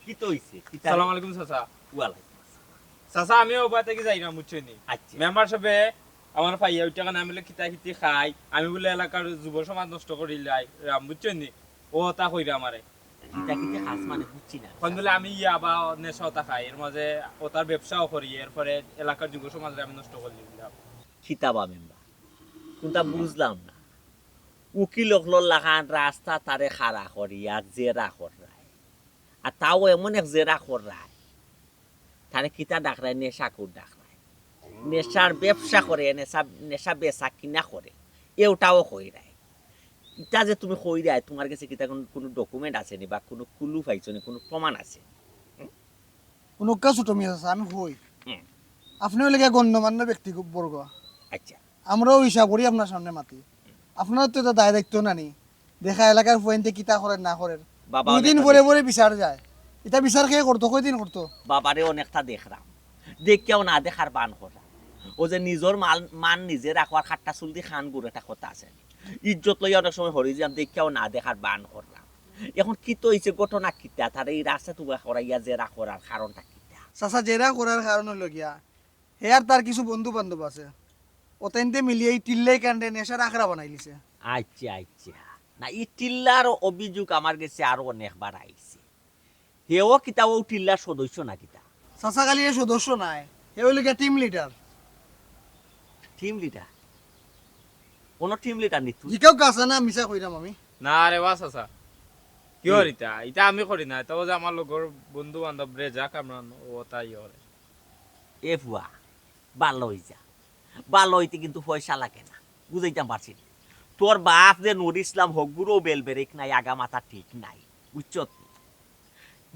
কিতা হইছে? কিতা? সালাম আলাইকুম চাচা। ওয়ালাইকুম আসসালাম। চাচা, আমি ওবা থেকে যাই না, বুঝছেন নি? আচ্ছা। মেম্বার সাহেবে আমার পাইয়া ওই টাকা না মিলে কিতা কিতি খাই, আমি বলে এলাকার যুব সমাজ নষ্ট করি লাই, রাম, বুঝছেন নি? ও তা কইরা আমারে। কিতা কিতা খাস মানে বুঝছি না। কোন বলে আমি ইয়াবা নেশা ওতা খাই, এর মাঝে ওতার ব্যবসাও করি, এরপরে এলাকার যুব সমাজরে আমি নষ্ট করি দিলাম। কিতা বা মেম্বার, কোনটা বুঝলাম না। উকিল অকলর লাখান রাস্তা তারে খাড়া করিয়া জেরা কররায়, আর তাও এমন এক জেরা কররায়, তারে কিতা ডাকরায়, নেশাখুর ডাকরায়। নেশার ব্যবসা করে, নেশা, নেশা বেচা কিনা করে, এওটাও কইরায়। ইটা যে তুমি কইরায়, তোমার গেছে কিতা কুনু, কুনু document আছে নি বা কুনু কুলু পাইছো নি, কুনু প্রমাণ আছে নি? হুম? উনক্কা ছোট মিয়া চাচা, আমি কই। হুম। আপনি অইলে গিয়া গণ্যমান্য ব্যক্তিবর্গ। আচ্ছা। আমরাও হিসাব করি আপনার সামনে মাতি। আপনার তো এটা দায় দায়িত্ব না নি। দেখা এলাকার ফুয়াইন্তে কিতা করের না করের। বাবা দুই দিন অনেকটা পরে দেখ- পরে বিচার যায়। এটা বিচার কে করতো, কয়দিন করতো? বাবারে অনেকটা দেখরাম। দেখিয়াও না দেখার বান কররাম। ও যে নিজর মাল, মান নিজে রাখো আর খাট্টা চুল দি খান গুড় একটা কথা আছে। ইজ্জত লইয়া অনেক সময় হরি যাম, দেখিয়াও না দেখার বান কররাম। এখন কিতা অইছে, ঘটনা কিতা? তারে এই রাস্তা তুবা করাইয়া জেরা করার কারণটা কিতা? চাচা, জেরা করার কারণ অইলো গিয়া, হে আর তার কিছু বন্ধু বান্ধব আছে। অতাইন্তে মিলিয়া এই টিল্লাই কাণ্ডে নেশার আখড়া বানাইলিছে। আচ্ছা, আচ্ছা। না, ই টিল্লার অভিযোগ আমার গেছে আরো অনেকবার আইছে। হেও কিতা অউ টিল্লার সদস্য না কিতা? চাচা, খালি এ সদস্য নায়, হে অইলো গিয়া team leader। Team leader? কোনো team leader নি তুই? জিকাও কাছে না, মিছা কইরাম আমি। না রে বা চাচা, কি হুম। অর ইতা? ইতা আমি করি না, ইতা অউ যে আমার লগর বন্ধু বান্ধব রে যা কামরান, ও তাই অর। এ ফুয়া, ভালা অই যা। ভালা অইতে কিন্তু পয়সা লাগে না, বুঝাইতাম পারছি নি? তোর বাপ যে নুর ইসলাম হগুরও বেল বেরেক নাই, আগা মাথা ঠিক নাই, বুঝছত নি?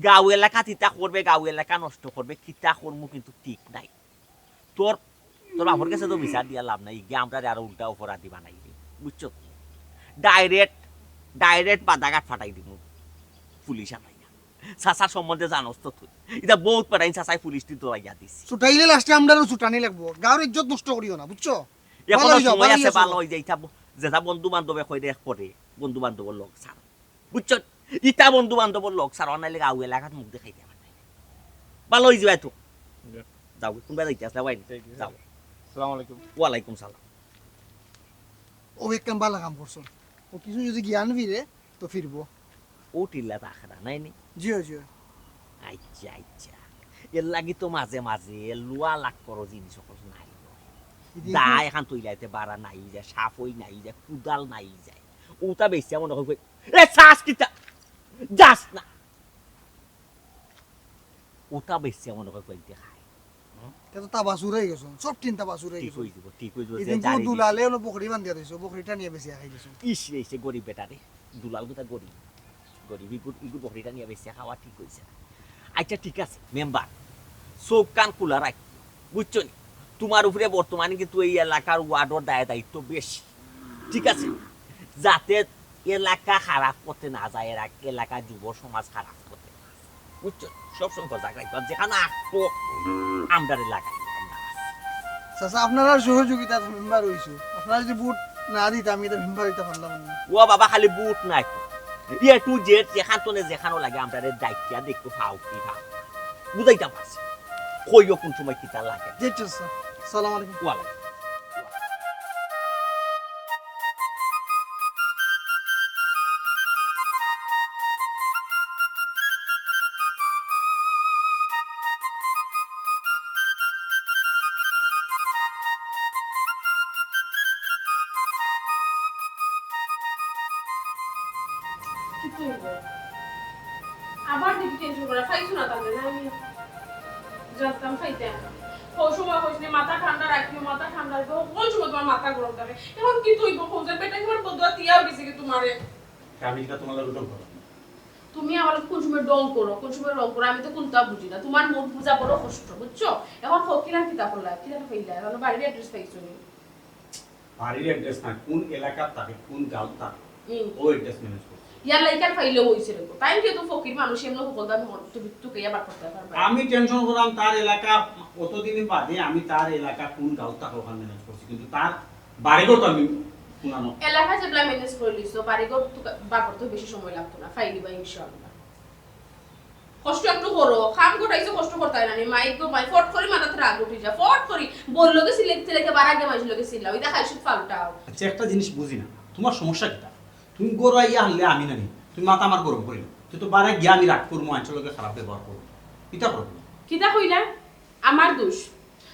গাঁও এলাকাত ইতা করবে, গাঁও এলাকা নষ্ট করবে, কিতা করমু কিন্তু ঠিক নাই। তোর, তোর বাপর গেছে তো বিচার দিয়া লাভ নাই, ইগে আমরারে আরো উল্টা অপরাধী বানাইবে, বুঝছত নি? Direct, direct বাদাঘাট ফাটাই দিমু পুলিশ আনাইয়া। চাচার সম্বন্ধে জানোস তো তুই। ইতা বউত বেটাইন চাচায় পুলিশ দি ধরাইয়া দিছে। ছুটাইলে লাস্টে আমরারও ছুটানি লাগবো। গাঁওর ইজ্জত নষ্ট করিও না, বুঝছো? এখনো ভালা অই যাও, সময় ভালা আছে, অই যাও। ভালা অই যায়। ইতা ব-, যেটা বন্ধু বান্ধবে কইরে করে, বন্ধু বান্ধবর লগ ছাড়। বুঝছো? ইতা বন্ধু বান্ধবর লগ ছাড়, নাইলে গাঁও এলাকাত মুখ দেখাইতে পারবে না। ভালা অই যাও তো। জি। যাও, কুনবা যাইতে আসলে, ভাই? ঠিক আছে। যাও। আসসালামু আলাইকুম। ওয়ালাইকুম সালাম। ও এক কাম ভালা কাম করছো। ও কিছু যদি জ্ঞান ফিরে, তো ফিরবো। ও টিল্লা তা আখড়া, নাই নি? জি অয়, জি অয়। আচ্ছা, আচ্ছা। এর লাগি তো মাঝে মাঝে লুয়া লাগ করো জিনিস অকল নাই অয়। ইদি দা কি? এখান তৈলাইতে বাড়া নাই যায়, সাফই নাই যায়, কুদাল নাই যায়। ওটা বেশি মনে হয়, এ চাস কিতা? যাস না। ওটা বেশি মনে হয় কইতে খায়। হুম? তে তো তাবা চুর অই গেছে, সব টিন তাবা চুর অই ঠিক গেছে। অই যাব, ঠিক অই যাব, এই যে দিন জারি দুলালে দিছে। হলো বকরি বান্ধিয়া দিছে, বকরিটা নিয়া বেশি খাই দিছে। ইস রে, সে গরিব বেটা রে, দুলাল কোথা গরিব? গরিব ইগু, ইগু বকরিটা নিয়া বেশি খাওয়া ঠিক অইছে না। আচ্ছা ঠিক আছে, মেম্বার, চোখ কান খোলা রাখ, বুঝছো নি? তোমার উপরে বর্তমানে কিন্তু এই এলাকার ওয়ার্ডর দায় দায়িত্ব বেশি, ঠিক আছে? যাতে এলাকা খারাপ করতে না যায়, এরা এলাকা যুব সমাজ খারাপ করতে না যায়। বুঝছো? সব সময় সজাগ রাখবা, যেখানে আসবো, আমরারে লাগাই, আমরা আছি। চাচা, আপনারার সহযোগিতাত মেম্বার অইছো। আপনারা যদি ভোট না দিতা, আমি ইতা মেম্বার অইতা পারলাম না। ও বাবা, খালি ভোট নাই তো। A to Z, যেখান তনে যেখানো লাগে, আমরারে ডাকিয়া দেখতো, পাও কি পাও। বুঝাইতাম পারছি। কইও কোন সময় কিতা লাগে। জি, চাচা। সালাম আলাইকুম। ওয়ালাইকুম। কিতা অইলো? আবার দেখি টেনশন করা, খাইছো না তাহলে? না, আমি জানতাম খাইতে। ও সময় কইস নি, মাথা ঠান্ডা রাখিও, মাথা ঠান্ডা রাখিও। কোন সময় তোমার মাথা গরম থাকে? এখন কিতা অইবো? খোঁজের বেটা কি আমার বদুয়া দিয়াও গেছে কি তোমারে? আমি কিতা তোমার লগে ঢং করলাম? তুমি আমার কোন সময় ঢং করো, কোন সময় রং করো, আমি তো কোনটা বুঝি না। তোমার মুড বুঝা বড় কষ্ট, বুঝছো? এখন ফকির আর কিতা করলা, কিতা পাইলা? এখন বাড়ির অ্যাড্রেস পাইছো নি? বাড়ির অ্যাড্রেস না, কোন এলাকাত থাকে, কোন গাঁওত থাকে, হুম। ও অ্যাড্রেস ম্যানেজ করছে। ইয়ার লাইকার পাইলেও অইছে রে গো। তাই যেহেতু ফকির মানুষ, এমনি হকল দামি হন, তুমি তো গিয়া বার করতে পারবা। আমি টেনশন করলাম তার এলাকা, অতদিন বাদে আমি তার এলাকা কোন গাঁওত থাকে ওখানে ম্যানেজ করছি, কিন্তু তার বাড়িঘর তো আমি কোনানো। এলাকা যেগুলা ম্যানেজ করে লিছো, বাড়িঘর তো বার করতে বেশি সময় লাগতো না, পাইলিবা ইনশাআল্লাহ। কষ্ট একটু করো, কাম করতায় কষ্ট করতায় না নি, মাইক গো মাই, ফট করি মাথাত রাগ উঠি যায়, ফট করি। বউর লগে চিল্লাইতে চিল্লাইতে বাড়া গিয়া মাইনষর লগে চিল্লাও, ইতা খাইছো পাল্টাও। আচ্ছা, একটা জিনিস বুঝি না, তোমার সমস্যা কিতা? তুমি ঘরো আইয়া হারলে আমি না নি, তুমি মাথা আমার গরম করি না, তুই তো বাড়া গিয়া আমি রাগ করমু, মাইনষর লগে খারাপ ব্যবহার করমু, ইতা করো না। কিতা কইলা? আমার দোষ?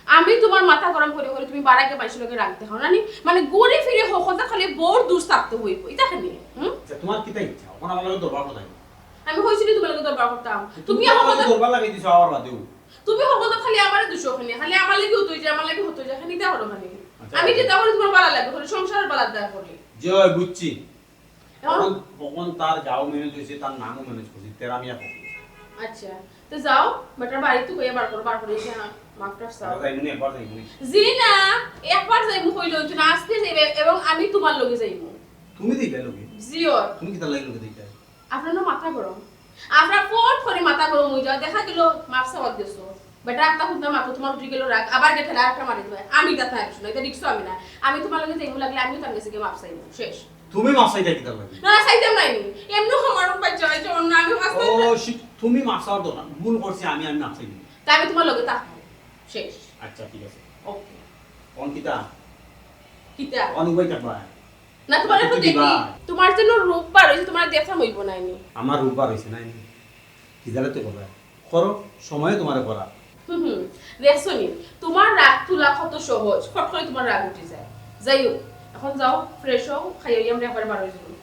আমি তোমার মাথা গরম করি করি তুমি বাড়া গিয়া মাইনষর লগে রাগ দেখাও না নি? মানে ঘুরি ফিরি হকলতা খালি বউর দোষ থাকতে অইবো, ইতা কেনে? হুম? আচ্ছা, তোমার কিতা ইচ্ছা? অখন আমার লগে দরবার করতায়? আমি কইছি নি তোমার লগে দরবার করতাম? তুমি তুমি আমার আমার লগে কথা দরবার লাগাই দিছো আবার বাদেও। তুমি হকলতা খালি আমারে দোষ কেনে, খালি আমার লাগি হতো যে, আমার লাগি হতো যে, খালি ইতা করো খালি। আচ্ছা। আমি যেতা করি তোমার বালা লাগে, করি সংসারের বালা দা করি। জি অয়, বুঝছি। এখন অখন, অখন তার গাঁও ম্যানেজ অইছে, তার নামও ম্যানেজ করছি, তেরা মিয়া ফকির। আচ্ছা, তো যাও, বেটার বাড়িত কইয়া বার করো, বার করি এসে মাফ টাফ চাও। আমরা যাইমু নি, একবার যাইমু নি। জি না, একবার যাইমু কইলে অইতো না, আজকে যাইবে এবং আমি তোমার লগে যাইমু। তুমি যাইবা লগে? জি অয়। তুমি কিতার লাগি লগে যাইতায়? আপনার না মাথা গরম, আপনার ফট করি মাথা গরম অই যায়, দেখা গেল মাফ চাওয়াত গেছো। বেটা একটা হুদ্দা মাতো তোমার উঠি গেল রাগ, আবার গেটে আর একটা মারি দিবা। আমি ইতা থাকছি না, ইতা রিস্ক আমি না। আমি তোমার লগে যাইমু, লাগলে আমিও তার গেছে গিয়া মাফ চাইমু। শেষ। তুমি মাফ চাইতায় কিতার লাগি? না, চাইতাম নায় নি। এমনেও আমার বাচ্চা অইছে, অন্য আমি মাফ ও, চাইতাম। শি-, তুমি মাফ চাওয়ার দরকার। ভুল করছি আমি, আমি মাফ চাইমু। তাই আমি তোমার লগে থাকমু। শেষ। আচ্ছা, ঠিক আছে। ওকে। অখন কিতা? কিতা? অখন উবাই থাকবা? না, তোমার একটু দেখি। তোমার যেন রূপ বার অইছে, তোমার দেখা অইবো নায় নি। আমার রূপ বার অইছে নায় নি? কি জানো তো কথা? করো, সময় তোমারে করা। হুম, হুম। দেখছো নি? তোমার রাগ তুলা কত সহজ, ফট করি তোমার রাগ উঠি যায়। যাই হোক, অখন যাও, ফ্রেশ হও, খাইয়া আমরা একবারে বার অই যাইমু।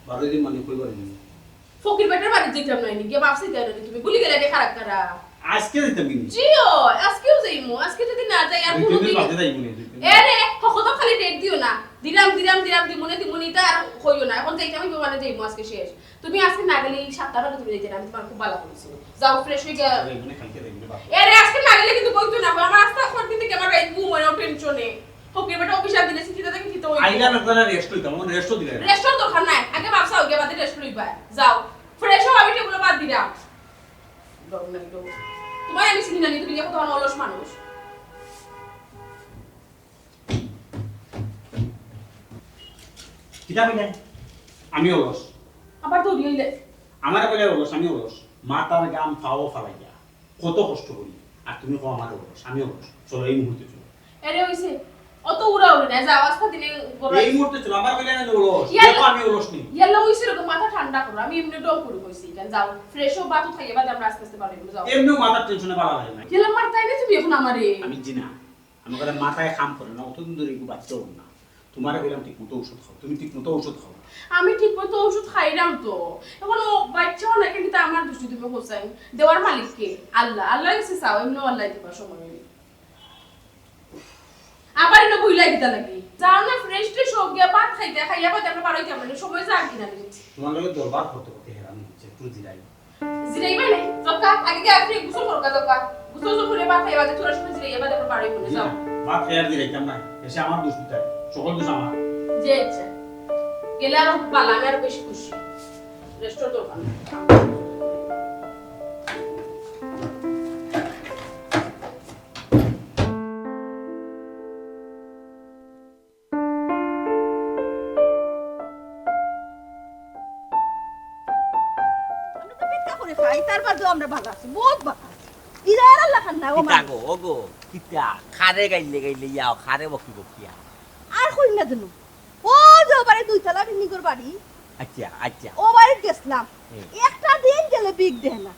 বার অই যাইমু মানে কই বার অই যাইমু? ফকির বেটার বাড়িত যাইতাম নায় নি, গিয়া মাফ চাইতায় নায় নি, তুমি ভুলি গেলায় রে খারাপ খারাপ। আজকে যাইতাম কিন্তু। জি অয়, আজকেও যাইমু, আজকে যদি না যাই আর দুই তিন দিন কোনোদিন বাদে যাইমু নি, দুই তিন দিন। এরে, হকল খালি ডেট দিও না, দিরাম, দিরাম, দিরাম, দিমুনে, দিমুনে, ইতা আর কইও না, অখন যাইতাম অইবো মানে যাইমু, আজকে শেষ। তুমি আজকে না গেলে এই সাতটা বাদে তুমি যাইতায় না, আমি তোমার খুব বালা কইছি। যাও, ফ্রেশ অই গিয়া। যাইমু নি, কালকে যাইমু নি, বাবা। এরে, আজকে না গেলে কিন্তু কইতো না, আমার আস্তা অখন কিন্তু আমার রাইত ঘুম অয় না, টেনশনে। ফকির বেটা অফিস আর দিলে চিঠি দাদা কি দিতে অইবো? আইলাম একবার রেস্ট লইতাম, আমার রেস্টও দিলে না। রেস্টর দরকার নাই, আগে মাফ চাও, গিয়া বাদে রেস্ট লইবা। যাও, ফ্রেশ হও, আমি টেবিলে বাদ দিলাম। ডর নাই তো। তোমার আমি চিনি না নি, তুমি দেখো তোমার অলস মানুষ। কিতা কইলে? আমি অলস? আবার দৌড়ি অইলে? আমার কইলে অলস, আমি অলস। মাথার ঘাম পাও ফালাইয়া কত কষ্ট করি, আর তুমি কও আমার অলস, আমি অলস। চলো এই মুহূর্তে চলো। এরে অইছে, অত উড়াউড়ি নাই, যাও আস্তা দিনে গড়াই। এই মুহূর্তে চলো, আমার কইলে না অলস। ইয়াল্লা। দেখো আমি অলস নি। ইয়াল্লা অইছে রে, মাথা ঠান্ডা করো, আমি এমনে ডং করে কইছি, কেন যাও, ফ্রেশ হও, ভাত খাইয়া বাদে আমরা আস্তে আস্তে বাড়াইবো, যাও। এমনেও মাথার টেনশনে বালা লাগে না। ইয়াল্লা মারতায় না তুমি অখন আমারে। আমি জি না। আমি কইলে মাথায় কাম করে না, অতদিন ধরি একটু বাচ্চা অই না। তোমারে কইলাম ঠিক মতো ঔষধ খাও, তুমি ঠিক মতো ঔষধ খাও না। আমি ঠিক মতো ঔষধ খাইরাম তো। অখন ও বাচ্চাও না, কিন্তু আমার দুষ তুমি হোসেন। দেওয়ার মালিক কে? আল্লাহ। আল্লাহর গেছে চাও, এমনেও আল্লাহ দিবা সময় অইলে। আবার ইনো বইলা কিতা লাগি? যাও না, ফ্রেশ ট্রেশ হও গিয়া, ভাত খাইতায়, খাইয়া বাদে আমরা বারইতাম না, সময় যার কিনা রে। তোমার লগে দরবার করতে করতে হেরান অইছে, একটু জিরাই। জিরাইবা নে? দরকার, আগে গিয়া আপনি গোসল করবা, দরকার। গোসল টোসল করে ভাত খাইয়া বাদে থুড়া সময় জিরাইয়া বাদে আমরা বারইমু নে, যাও। ভাত খাইয়া আর জিরাইতাম না, এসে আমার দুষ দিতায়, সকল দুষ আমার। জি আচ্ছা। গেলে আরো বালা, আমি আরো বেশি খুশি। রেস্টর দরকার নাই। আমরা তো ভিক্ষা করে খাই, তার বাদেও আমরা ভালা আছি, বহুত ভালা আছি। ইরা আর আল্লাহ খান না, ও কিতা মানুষ। গো, ও গো, কিতা? খারে গাইলে গাইলে ইয়াও, খারে বকি বকি আও। আর কই না জানো? ও যে ও বাড়ি দুইতলা বিল্ডিংর বাড়ি। আচ্ছা, আচ্ছা। ও বাড়িত গেছলাম। হুম। একটা দিন গেলে বিগ দেয় না।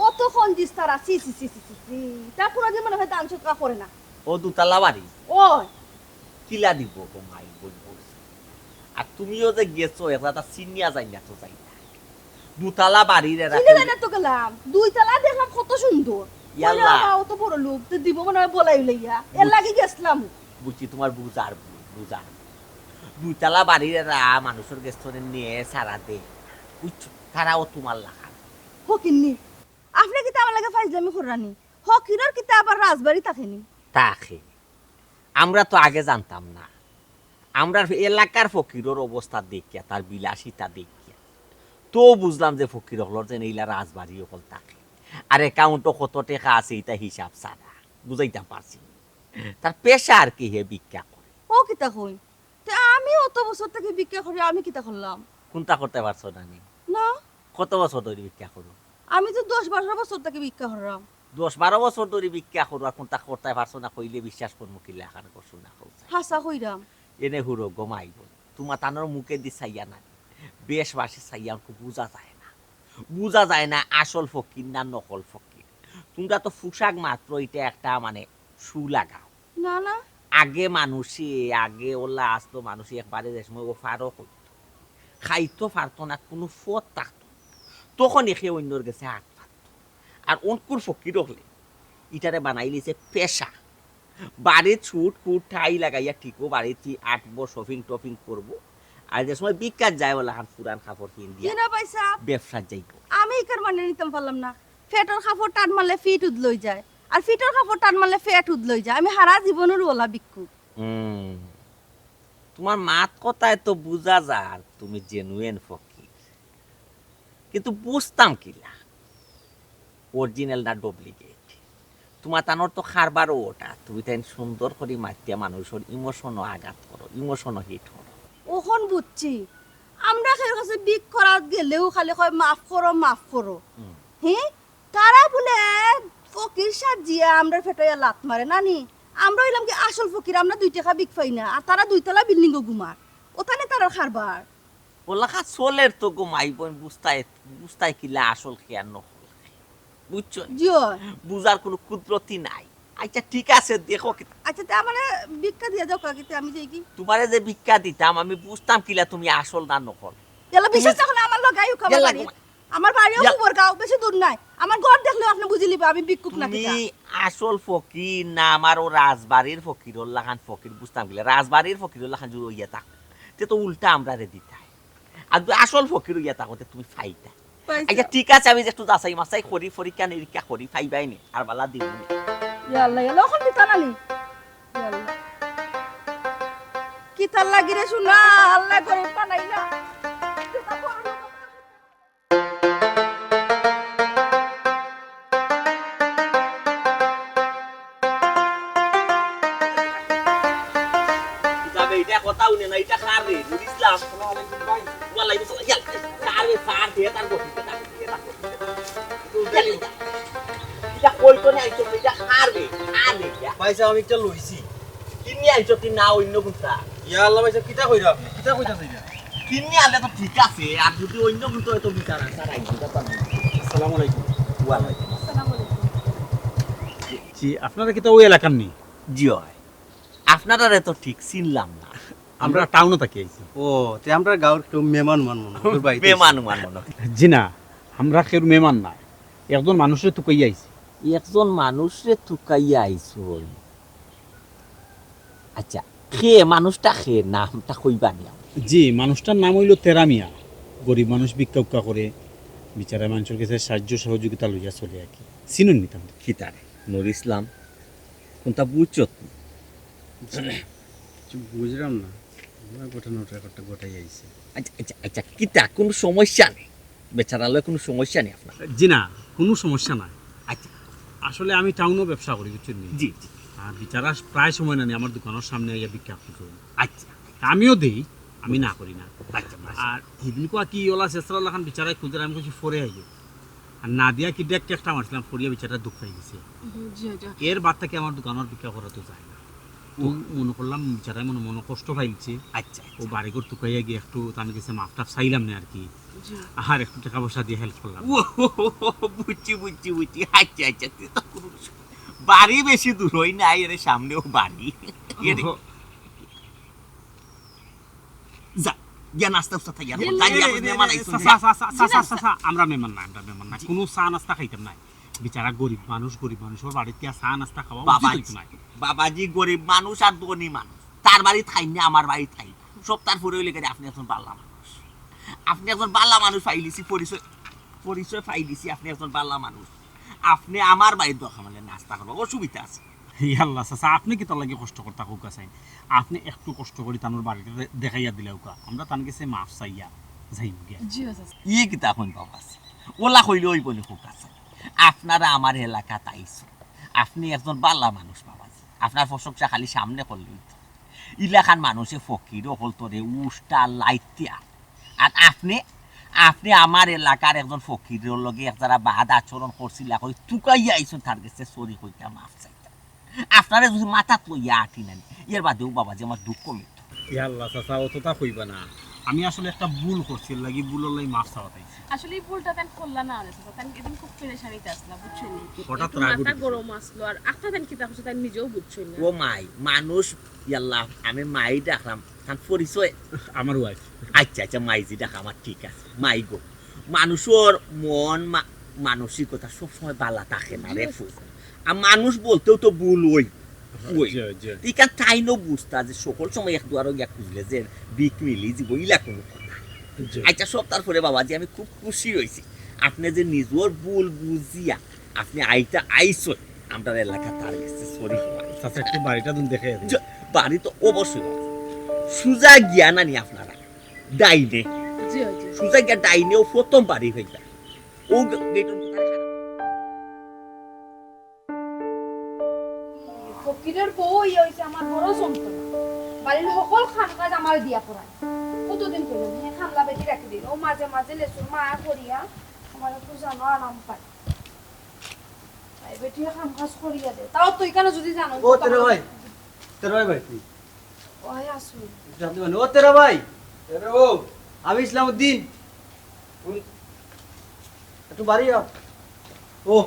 অত কঞ্জুস তারা, ছি, ছি, ছি। তা কোনোদিন মনে হয় দান সদকা করে না। ও দুতলা বাড়ি? ও। কিলা দিব গো মাই, বল বল। আর তুমিও যে গেছো, একলা তা চিনিয়া যাই না তো যাই না। দুতলা বাড়ির এরা চিনে জানে তো গেলাম, দুই তলা দেখলাম কত সুন্দর। ইয়াল্লা। ওরে বাবা, অত বড় লোক, তো দিব মনে হয় বলাই লইয়া। এর লাগি গেছলাম। বুঝছি, তোমার বুঝার ভুল, বুঝার ভুল। দুতলা বাড়ির এরা মানুষের গেছ থনে নিয়ে সারা দে। বুঝছো? তারাও তোমার লাখান। হকিন্নি, আপনি কিতা আমার লগে ফাইজলামি কররানি? ফকিরর কিতা আবার রাজবাড়ি থাকেনি? থাকে। আমরা তো আগে জানতাম না। আমরা এলাকার ফকিরর অবস্থা দেখিয়া, তার বিলাসিতা দেখিয়া, তো বুঝলাম যে ফকির অকলর যেন এইলা রাজবাড়ি অকল থাকে। আর অ্যাকাউন্টো কত টেকা আছে, ইটা হিসাব ছাড়া। বুঝাইতাম পারছি নি। তার পেশা আর কি, হে ভিক্ষা করে। ও কিতা কই? তে আমি অত বছর থাকি ভিক্ষা করি, আমি কিতা করলাম? কোনটা করতে পারছো না নি? না। কত বছর ধরি ভিক্ষা করো? আমি তো দশ বারো বছর থাকি ভিক্ষা কররাম। দশ বারো বছর ধরি ভিক্ষা করো, আর কোনটা করতে পারছো না কইলে বিশ্বাস করমু কিলা, এখান করছো না কও চাই। হাছা কইরাম। এনে হুরো গমাইব। তোমার তানোর মুখে দি চাইয়া না। বেশ বাসি চাইয়া আমাকে বুঝা যায় না। বুঝা যায় না আসল ফকির না নকল ফকির। তোমরা তো পোশাক মাত্র, ইটা একটা মানে শু লাগাও। না, না। আগে মানুষে, আগে ওলা আসতো মানুষে একবারে যে সময় ও ফারো করতো। খাইতো পারতো না, কোনো পথ থাকতো না। তখন একে অন্যর গেছে হাত পাততো। আর অনকুর ফকির অকলে ইটারে বানাইলিছে পেশা। বাড়িত suit coat tie লাগাইয়া ঠিকও বাড়িত আটবো, shopping টপিং করবো। আর যে সময় ভিক্ষাত যায় ওলা খান পুরান কাপড় কিন দিয়া কিনা পয়সা? ব্যবসাত যাইবো। আমি ইকার মানে নিতাম পারলাম না। ফেটর কাপড় টান মারলে ফিট উদলই যায়, আর ফিটর কাপড় টান মারলে ফেট উদলই যায়। আমি হারা জীবনর ওলা ভিক্ষুক। হুম, তোমার মাত কথায় তো বুঝা যার তুমি genuine ফকির, কিন্তু বুঝতাম কিলা অরিজিনাল না ডুপ্লিকেট। তোমার তানোর তো কারবারও ওটা, তুমি তাই সুন্দর করি মাতিয়া মানুষর ইমোশনও আঘাত করো, ইমোশনও হিট করো। অখন বুঝছি, আমরা কেউর কাছে ভিক করাত গেলেও খালি কয়, "মাফ করো, মাফ করো।" হুম। হে, তারা বুলে ফকির সাজিয়া আমরার ফেটো ইয়া লাত মারে, না নি? আমরা অইলাম কি আসল ফকির, আমরা দুই টেকা ভিক পাই না, আর তারা দুই তলা বিল্ডিংও ঘুমার, ওখানে তারার কারবার। ওলাখা চলের তো গো মাই বইন, বুঝতায়, বুঝতায় কিলা আসল কে আর নকল কে। বুঝছো? জি অয়। বুঝার কোনো কুদরতি নাই। আচ্ছা, ঠিক আছে, দেখো কি। আচ্ছা, তে আমারে ভিক্ষা দিয়া যাও কাকি, তে আমি যাই কি? তোমারে যে ভিক্ষা দিতাম, আমি বুঝতাম কিলা তুমি আসল না নকল। ইয়াল্লা, তুমি বিশেষ যখন আমার লগে আইও, আমার ইয়াল্লা, বাড়ি। আমার বাড়িও ইয়াল- কুবরগাঁও, বেশি দূর নাই। আমার ঘর দেখলেও আপনি বুঝি লিবা আমি ভিক্ষুক না তুমি কিতা। আসল ফকির না আমার ও রাজবাড়ির ফকির, ওর লাখান ফকির বুঝতাম কিলা। রাজবাড়ির ফকির ওর লাখান জুড়ে ইয়া থাক, তে তো উল্টা আমরারে দিতায়। আর যদি আসল ফকির ইয়া থাকো, তে তুমি ফাইতা। পাইছো? আচ্ছা, ঠিক আছে, আমি যে একটু যাচাই মাচাই করি, পরীক্ষা নিরীক্ষা করি, ফাইবাই নি, আর বালা দিবো নি। ইয়াল্লা, ইয়াল্লা, অখন দিতা না নি? ইয়াল্লা। কিতার লাগি রে সোনা, আল্লায় গরিব বানাইলা। যাবে, এটা কথা হুনে না, এটা কার রে? নুর ইসলাম। আসসালামু আলাইকুম ভাই। ওয়ালাইকুম সালাম। ইয়াল্লা, কার রে? কার রে? তার গতি, তার গতি, তার গতি। ইটা কই তো নাই তো, ইটা কার রে? কার রে ইটা? ভাই সাহেব, আমি একটা লইছি। কিনি আনছো তুই না অন্য কোনটা? ইয়া আল্লাহ ভাই সাহেব, কিতা কইরা আপনি? কিতা কইতা চাইরা? কিনি আনলে তো ঠিক আছে, আর যদি অন্য কোনটা হয়তো বিচার আছে, আর আইবো, ব্যাপার নাই। আসসালামু আলাইকুম। ওয়ালাইকুম আসসালাম। জি, আপনারা কিতা ওই এলাকার নি? জি অয়। আপনারারে তো ঠিক চিনলাম না। আমরা টাউনো থাকি আইছি। ও, তে আমরা গাঁওর কেউ মেহমান মান মনো, তোর বাড়িতে মেহমান আইছি। মান মনো। জি না, আমরা কেউ মেহমান না, একজন মানুষরে তুকাইয়া আইছি। একজন মানুষরে তুকাইয়া আইছো? আচ্ছা, কে মানুষটা, কে নামটা কইবা নি আমারে? জি, মানুষটার নাম অইলো তেরা মিয়া। গরিব মানুষ ভিক্ষা উক্কা করে, বিচারা মানুষর গেছে সাহায্য সহযোগিতা লইয়া চলে আর কি। চিনইন নি তানরে? কিতারে? নুর ইসলাম? কোনটা বুঝছত? কিছু বুঝলাম না। আমার ঘটনা ওটা একটা ঘটাই আইছে। আচ্ছা, আচ্ছা, আচ্ছা, কিতা? কোনো সমস্যা নেই? বেচারা লয় কোনো সমস্যা নেই আপনার? জি না, কোনো সমস্যা নাই। আচ্ছা। আসলে আমি টাউনো ব্যবসা করি, বুঝছইন নি? জি, জি। আর বিচারা প্রায় সময় না নি আমার দোকানের সামনে আইয়া ভিক্ষা খুঁজে। আচ্ছা। তা আমিও দেই, আমি না করি না। আচ্ছা, আচ্ছা। আর হিদিন কুয়া কি ওলা চেষ্টা লাখান বিচারায় খুঁজে, আমি কইছি পরে আইও। আর না দিয়া কি ডেক একটা মারছিলাম, পড়িয়া বিচারা দুঃখ পাই গেছে। জি, জি। এর বাদ থেকে আমার দোকানের ভিক্ষা করা তো যায় না। তো ও। মনে করলাম বিচারায় মনে মনে কষ্ট পাইছে। আচ্ছা, আচ্ছা। ও বাড়ি ঘর তুকাইয়া গিয়া একটু তান গেছে মাফ টাফ চাইলাম না আর কি। জি। আর একটু টাকা পয়সা দিয়া হেল্প করলাম। ও, বুঝছি, বুঝছি, বুঝছি। আচ্ছা, আচ্ছা, তুই তো কোনো বাড়ি বেশি দূর অয় না, এর সামনেও বাড়ি। এর ওহো। যা, গিয়া নাস্তা উস্তা থাকি আর এ, যাই এ, গিয়া এ, আপনি এ, আমার এ, আইসুন। চাচা, চাচা, চাচা, চাচা, আমরা মেহমান না, আমরা মেহমান না। কোনো চা নাস্তা খাইতাম না। বেচারা গরিব মানুষ, গরিব মানুষর বাড়িত গিয়া চা নাস্তা খাওয়া উচিত বাবাজি, হইতো নায়। বাবাজি গরিব মানুষ আর ধনী মানুষ, তার বাড়িত খাই না, আমার বাড়িত খাই না। সপ্তাহ পরে হইলে কেন আপনি একজন বালা মানুষ, আপনি একজন বালা মানুষ পাইলিছি, পরিচয় পরিচয় পাইলিছি, আপনি একজন বালা মানুষ। আপনি আমার বাড়িত দরকার মানে নাস্তা করবো, অসুবিধা আছে? ইয়াল্লা চাচা, আপনি কিতার লাগি কষ্ট করতা কউক্কা চাইন? আপনি একটু কষ্ট করি তানর বাড়িটা দে-, দেখাইয়া দিলাউক্কা, আমরা তান গেছে মাফ চাইয়া যাইমু গিয়া। জি চাচা। ইয়ে কিতা কইন বাবাজি, ওলা কইলে ওই বলে কউক্কা চাইন। আপনারা আমার এলাকাত আইসুন, আপনি একজন বালা মানুষ বাবাজি, আপনার প্রশংসা খালি সামনে করলে হইতো। ইলাকান মানুষে ফকির অকল তরে উষ্টা লাইতিয়া, আর আপনি আপনি আমার এলাকার একজন ফকিরর লগে এক যারা বাদ আচরণ করছিলা কই তুকাইয়া আইসুন তার গেছে সরি কইতা মাফ চাইতা। আপনারে যদি মাথাত লইয়া আটি নানি, এর বাদেও বাবাজি আমার দুঃখ মিটতো। ইয়াল্লা চাচা, অতটা কইবা না। আমি আসলে একটা ভুল করছি, এর লাগি ভুলর লাগি মাফ চাওয়াত আইছি। আসলে এই ভুলটা তান করলা না রে চাচা, তান এদিন খুব পেরেশানিতে আসলা, বুঝছইন নি? হঠাৎ একটু রাগ মাথা উঠে গরম আসলো, আর আপনার তান কিতা করছে তান নিজেও বুঝছইন না। ও মাই, মানুষ, ইয়াল্লা, আমি মাই ডাকলাম, তার পরিচয়? আমার ওয়াইফ। আচ্ছা আচ্ছা, মাইজি ডাক আমার ঠিক আছে। মাই গো, মানুষর মন মা-, মানসিকতা সবসময় বালা থাকে না রে ফুল। আর মানুষ বলতেও তো ভুল ওই ওই। জি, জি। ইখান তাইনও বুঝতা যে সকল সময় এক দুয়ারো গিয়া খুঁজলে যে বিক মিলি যিবো, ইলা কোনো কথা। জি। আচ্ছা, সব তারপরে বাবাজি আমি খুব খুশি হইছি, আপনি যে নিজর ভুল বুঝিয়া আপনি আইতা আইসন, আমরা এলাকা তার গেছে সরি। চাচা, একটু বাড়িটা তুমি দেখে দিন। জ-, বাড়ি তো অবশ্যই বাবা। সুজা গিয়া নানি আপনারা ডাইনে, জি, জি। সুজা গিয়া ডাইনে ও প্রথম বাড়ি হইবা। ও গ-, গেটর ভিতরে ফকিরের বউ ইয়ে হইছে আমার বড় যন্ত্রণা। বাড়ির সকল কাম কাজ আমার দিয়া করায়। কতদিন করলাম, হে কামলা বেটি রাখি দিল। ও মাঝে মাঝে লেসুর মায়া করিয়া আমার একটু জানো আরাম পায়। তাই বেটি কাম কাজ করিয়া দে। তাও তুই কেন যদি জানো ও তেরা ভাই, তেরা ভাই, ভাই তুই। ওই আসুন। একটু আপনি বলেন, ও তেরা ভাই, তেরা ও, আমি ইসলামউদ্দিন। একটু বাড়ি আও। ও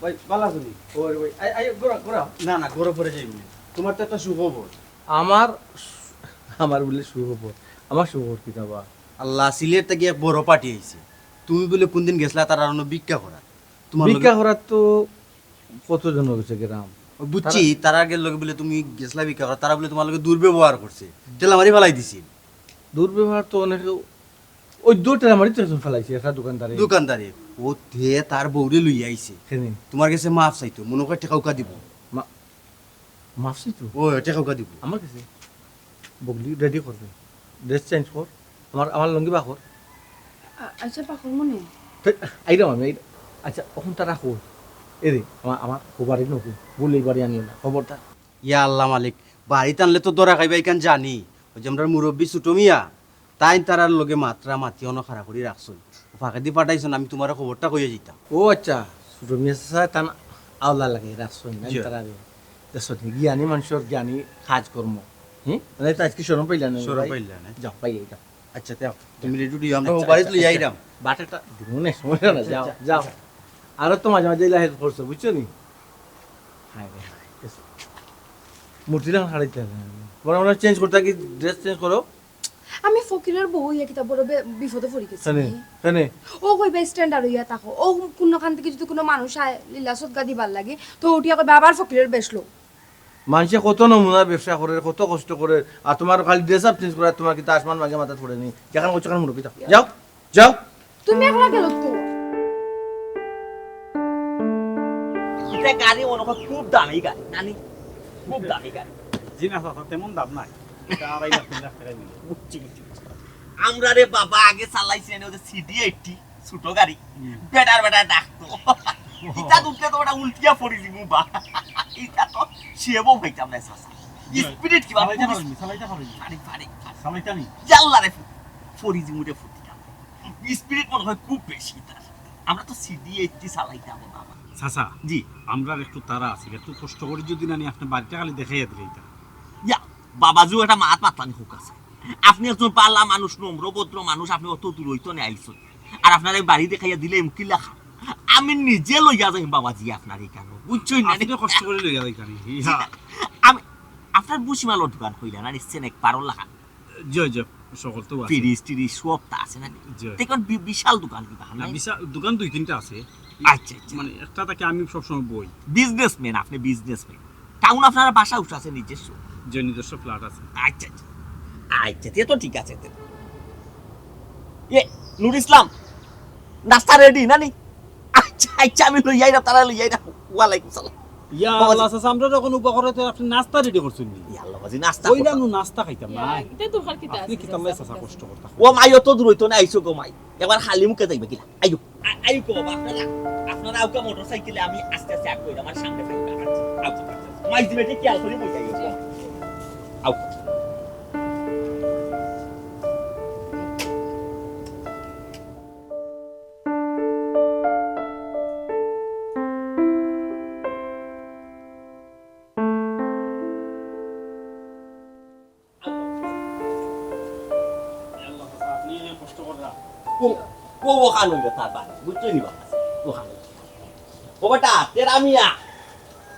ভাই, ভালা আছো নি? ও রে ভাই, আই, আই, গোরা, গোরা। না, না, গোরা পরে যাইব না। তোমার তো একটা সুখবর। আমার, আমার বলে সুখবর? আমার সুখবর কিতা বা? আল্লাহ, সিলেট থাকি এক বড় পার্টি আইছে। তুমি বলে কোনদিন গেছলা তারার অনো ভিক্ষা করাত? তোমার লগে ভিক্ষা করাত তো কতজন গেছে গেরাম। বুঝছি, তারা তারার লগে বলে তুমি গেছলা ভিক্ষা করাত, তারা বলে তোমার লগে দুর্ব্যবহার করছে, ঠেলা মারি ফালাই দিছিল। দুর্ব্যবহার তো অনেকে, ওই দু ঠেলা মারি তো একজন ফালাইছে, একটা দোকানদারে। দোকানদারে। ও তে তার বউরে লইয়া আইছে। কেনে? তোমার গেছে মাফ চাইতো, মনে করে টেকা উকা দিব। মা-, মাফ চাইতো? ও, টেকা উকা দিব। আমার গেছে? বগলি রেডি করবে, ড্রেস চেঞ্জ কর, আমার, আমার লুঙ্গি বার কর। আ-, আচ্ছা, পাকর মনে। তে, আইরাম আমি, আইরাম। আচ্ছা, অখন তারা কই? এ রে, আমার, আমার খবর আনি নকি? বলে এই বাড়ি আনিও না, খবরদার। ইয়া আল্লাহ মালিক, বাড়িত আনলে তো ধরা খাইবা, ইখান জানি। ওই যে আমরার মুরব্বি ছোট মিয়া, তাইন তারার লগে মাতরা মাতি অনো খাড়া করি রাখছইন। ফাঁকেদি পাঠাইছইন, আমি তোমারে খবরটা কইয়া যাইতাম। ও আচ্ছা, ছোট মিয়া চাচা তান আওলা লাগে রাখছইন, আমি জি। তারারে। দেখছনি, জ্ঞানী মানুষর জ্ঞানী কাজ কর্ম। হুম? মানে, তো আজকে শরম পাইলা না, শরম ভাই? পাইলা না। যাও, ভাই, যাও। আচ্ছা, যাও। তুমি রেডি উঠি, আমরা আচ্ছা, বাড়িত আচ্ছা, লই আচ্ছা। আইরাম। বাটেটা দিব না, সমস্যা না, আচ্ছা, যাও, আচ্ছা, যাও। আচ্ছা। আরো তো মাঝে মাঝে ইলা হেল্প করছো, বুঝছো নি? হায় রে, হায়, এসো। মূর্তি লাখান হারাইতে হবে। তোমার আমরা চেঞ্জ করতে কি, ড্রেস চেঞ্জ করো? আমি ফকিরের বউ হইয়া কিতা বড় বে-, বিপদে পড়ি গেছি কেনে? নি? কেনে? ও কইবা স্ট্যান্ডার্ড হইয়া থাকো। ও কোনোখান থেকে যদি কোনো মানুষ আয়, লীলা সদকা দিবার লাগে, তো উঠিয়া কইবা আবার ফকিরের বেশ লো। মানুষে কত নমুনার ব্যবসা করে, কত কষ্ট করে, আর তোমার খালি ড্রেস আপ চেঞ্জ করে, তোমার কিতা আসমান মাগে মাথাত পড়ে নি? যেখান করছো, সেখান মুরব্বি যাও। যাও, যাও। তুমি একলা গেল তো? এটা গাড়ি মনে হয় খুব দামি গাড়ি, নানি? খুব দামি গাড়ি। জি না, চাচা, তেমন দাম নাই। এটা আড়াই লাখ, তিন লাখ টাকা মিলে। বুঝছি, বুঝছি, বুঝছি। আমরা রে বাবা আগে চালাইছি এনে ওদের সিডি এইটটি, ছোট গাড়ি। হুম। বেটার বেটার ডাকতো। ইটা দুধে তো ওটা উল্টিয়া পড়ি দিব বা। ইটা তো সেবও হইতাম না, চাচা। জি। স্পিরিট কিবা চালাইতে পুলিশ পারবি, চালাইতে পারবি। ফাড়ি, ফাড়ি, ফাড়ি। চালাইতে নি? ইয়াল্লা রে, ফু-, ফরিজি মুড়ে ফুটি কাম। স্পিরিট মনে হয় খুব বেশি তার। আমরা তো সিডি এইটটি চালাইতাম বাবা। চাচা, জি। আমরার একটু তাড়া আছে, একটু কষ্ট করি যদি নানি আপনি বাড়িটা খালি দেখাইয়া দিলে এটা। ইয়া, বাবাজিও একটা মাত মাতলানি হোক আছে। আপনি একজন পাল্লা মানুষ, নম্র ভদ্র মানুষ, আপনি অত দূর হইতো নে আইসন। আর আপনার এই বাড়ি দেখাইয়া দিলে এমকি লেখা। আমি নিজে লইয়া যাই বাবাজি আপনার এখানে। বুঝছই না? আপনি কষ্ট করে লইয়া যাই এখানে। জি না। আমি, আপনার বুসিমালর দোকান কইলা না, নিশ্চয় এক পারো লাখান। জি, জি। সকল তো আছে। ফ্রিজ টিরিজ সব তা আছে না নি? জি। তে এখন বি- বিশাল দোকান কিতা না, নাই? বিশাল দোকান দুই তিনটা আছে। আচ্ছা, আচ্ছা। মানে একটা থাকে আমি সবসময় বই। বিজনেসম্যান আপনি, বিজনেসম্যান। টাউন আপনার বাসা উঠা আছে নিজস্ব? যে নিজস্ব ফ্ল্যাট আছে। আচ্ছা, আচ্ছা। আচ্ছা, তে তো ঠিক আছে তে। এ, নুর ইসলাম, নাস্তা রেডি না নি? আচ্ছা, আচ্ছা, আমি লই আইরাম, তারা লই আইরাম। ওয়ালাইকুম সালাম। ইয়া বাবা, আল্লাহ, চাচা, আমরা যখন উপকার করে তো আপনি নাস্তা রেডি করছেন নি? ইয়া আল্লাহ, বাজি নাস্তা ওই না, করতাম। নু নাস্তা খাইতাম না। ইয়া, এটা দরকার কিতা আপনি আছে, কিতার লাগি চাচা? চাচা কষ্ট করতা? ও মাই, অত দূর হইতো না, আইসো গো মাই। এবার খালি মুখে যাইবা কিলা? আইও। আ-, আইও গো বাবা, আপনারা, আপনারা আউকা মোটরসাইকেলে, আমি আস্তে আস্তে আগ কইরাম, আমার সামনে খাইবা। আউকা, আউকা। মাই দিবে, ঠিক খেয়াল করি বই যাইও। আউকা। ও, ও, ওখান হইল তার বাড়ি, বুঝছো নি বাবা? ওখান হইল। ও বেটা, তেরা মিয়া,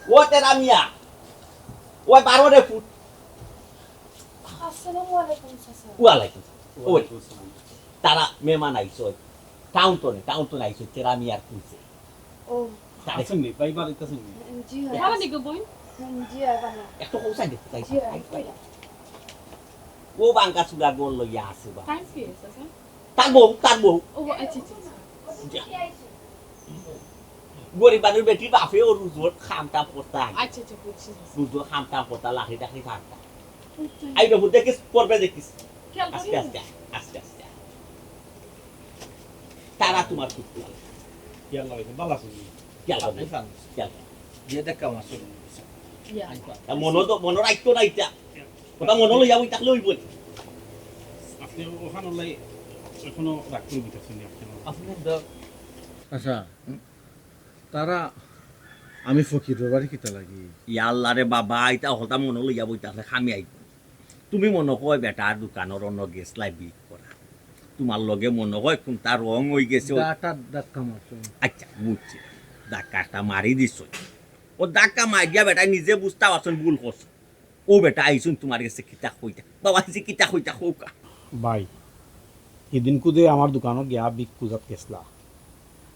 ও তেরা মিয়া, ও বারো রে ফুট। আসসালামু আলাইকুম, চাচা। ওয়ালাইকুম সালাম। ওই, তারা মেহমান আইসো, টাউন তো নেই, টাউন তো আইসো, তেরা মিয়ার খুঁজে। ও, তারে আছেন নি? ভাই বাড়িতে আছেন নি? জি, ভালো নাকি বইন? জি, আর ভালো। একটু কৌশাই দেখতে চাই। জি, আর ভালো। ও বাঙ্কা চুলা গোল লইয়া আছে বা। তাই কি, চাচা? তার বউ, তার বউ। ও, আচ্ছা, আচ্ছা, আচ্ছা। গরিব মানুষ বেটি বাপে ও রুজোর খামটা পড়তা। আচ্ছা, আচ্ছা, বুঝছি, চাচা। রুজোর খামটা পড়তা, লাঠি টাঠি থাকতা। আই দেখো, দেখিস, পড়বে দেখিস। খেয়াল আস্তে, করি। আস্তে, আস্তে, আস্তে। তারা তোমার খুব ভালো। কি আল্লাহ হইছে? ভালো আছেন নি? খেয়াল করবে, আপনি খান। খেয়াল করবে। যে দেখা আমার শরীর। ইয়া। তা মনো তো, মনো রাখতো না এটা। ওটা মনো লইয়া ওই থাকলে ওই বলি। আপনি ওখানে লাই এখনো রাগ করে দিতেছেন নি আপনি? আপনি তো আচ্ছা, তারা আমি ফকিরর বাড়ি কিতা লাগি? ইয়াল্লা রে বাবা, এটা হতা মনো লইয়া বই থাকলে খামি আইব। তুমি মনো কয় বেটার দোকানর অন্য গেছলায় বিক করা। তোমার লগে মনো কয় কোনটা রং হই গেছে। গাটা ধাক্কা মারছো। আচ্ছা, বুঝছি। ধাক্কা একটা মারি দিছ। ও ধাক্কা মারিয়া বেটা নিজে বুঝতা পারছইন ভুল করছইন। ও বেটা আইছইন তোমার গেছে কিতা কইতা। বাবা আইছে কিতা কইতা কউকা। ভাই, হিদিন কুদে আমার দোকানো গিয়া বিক খুজাত গেছলা।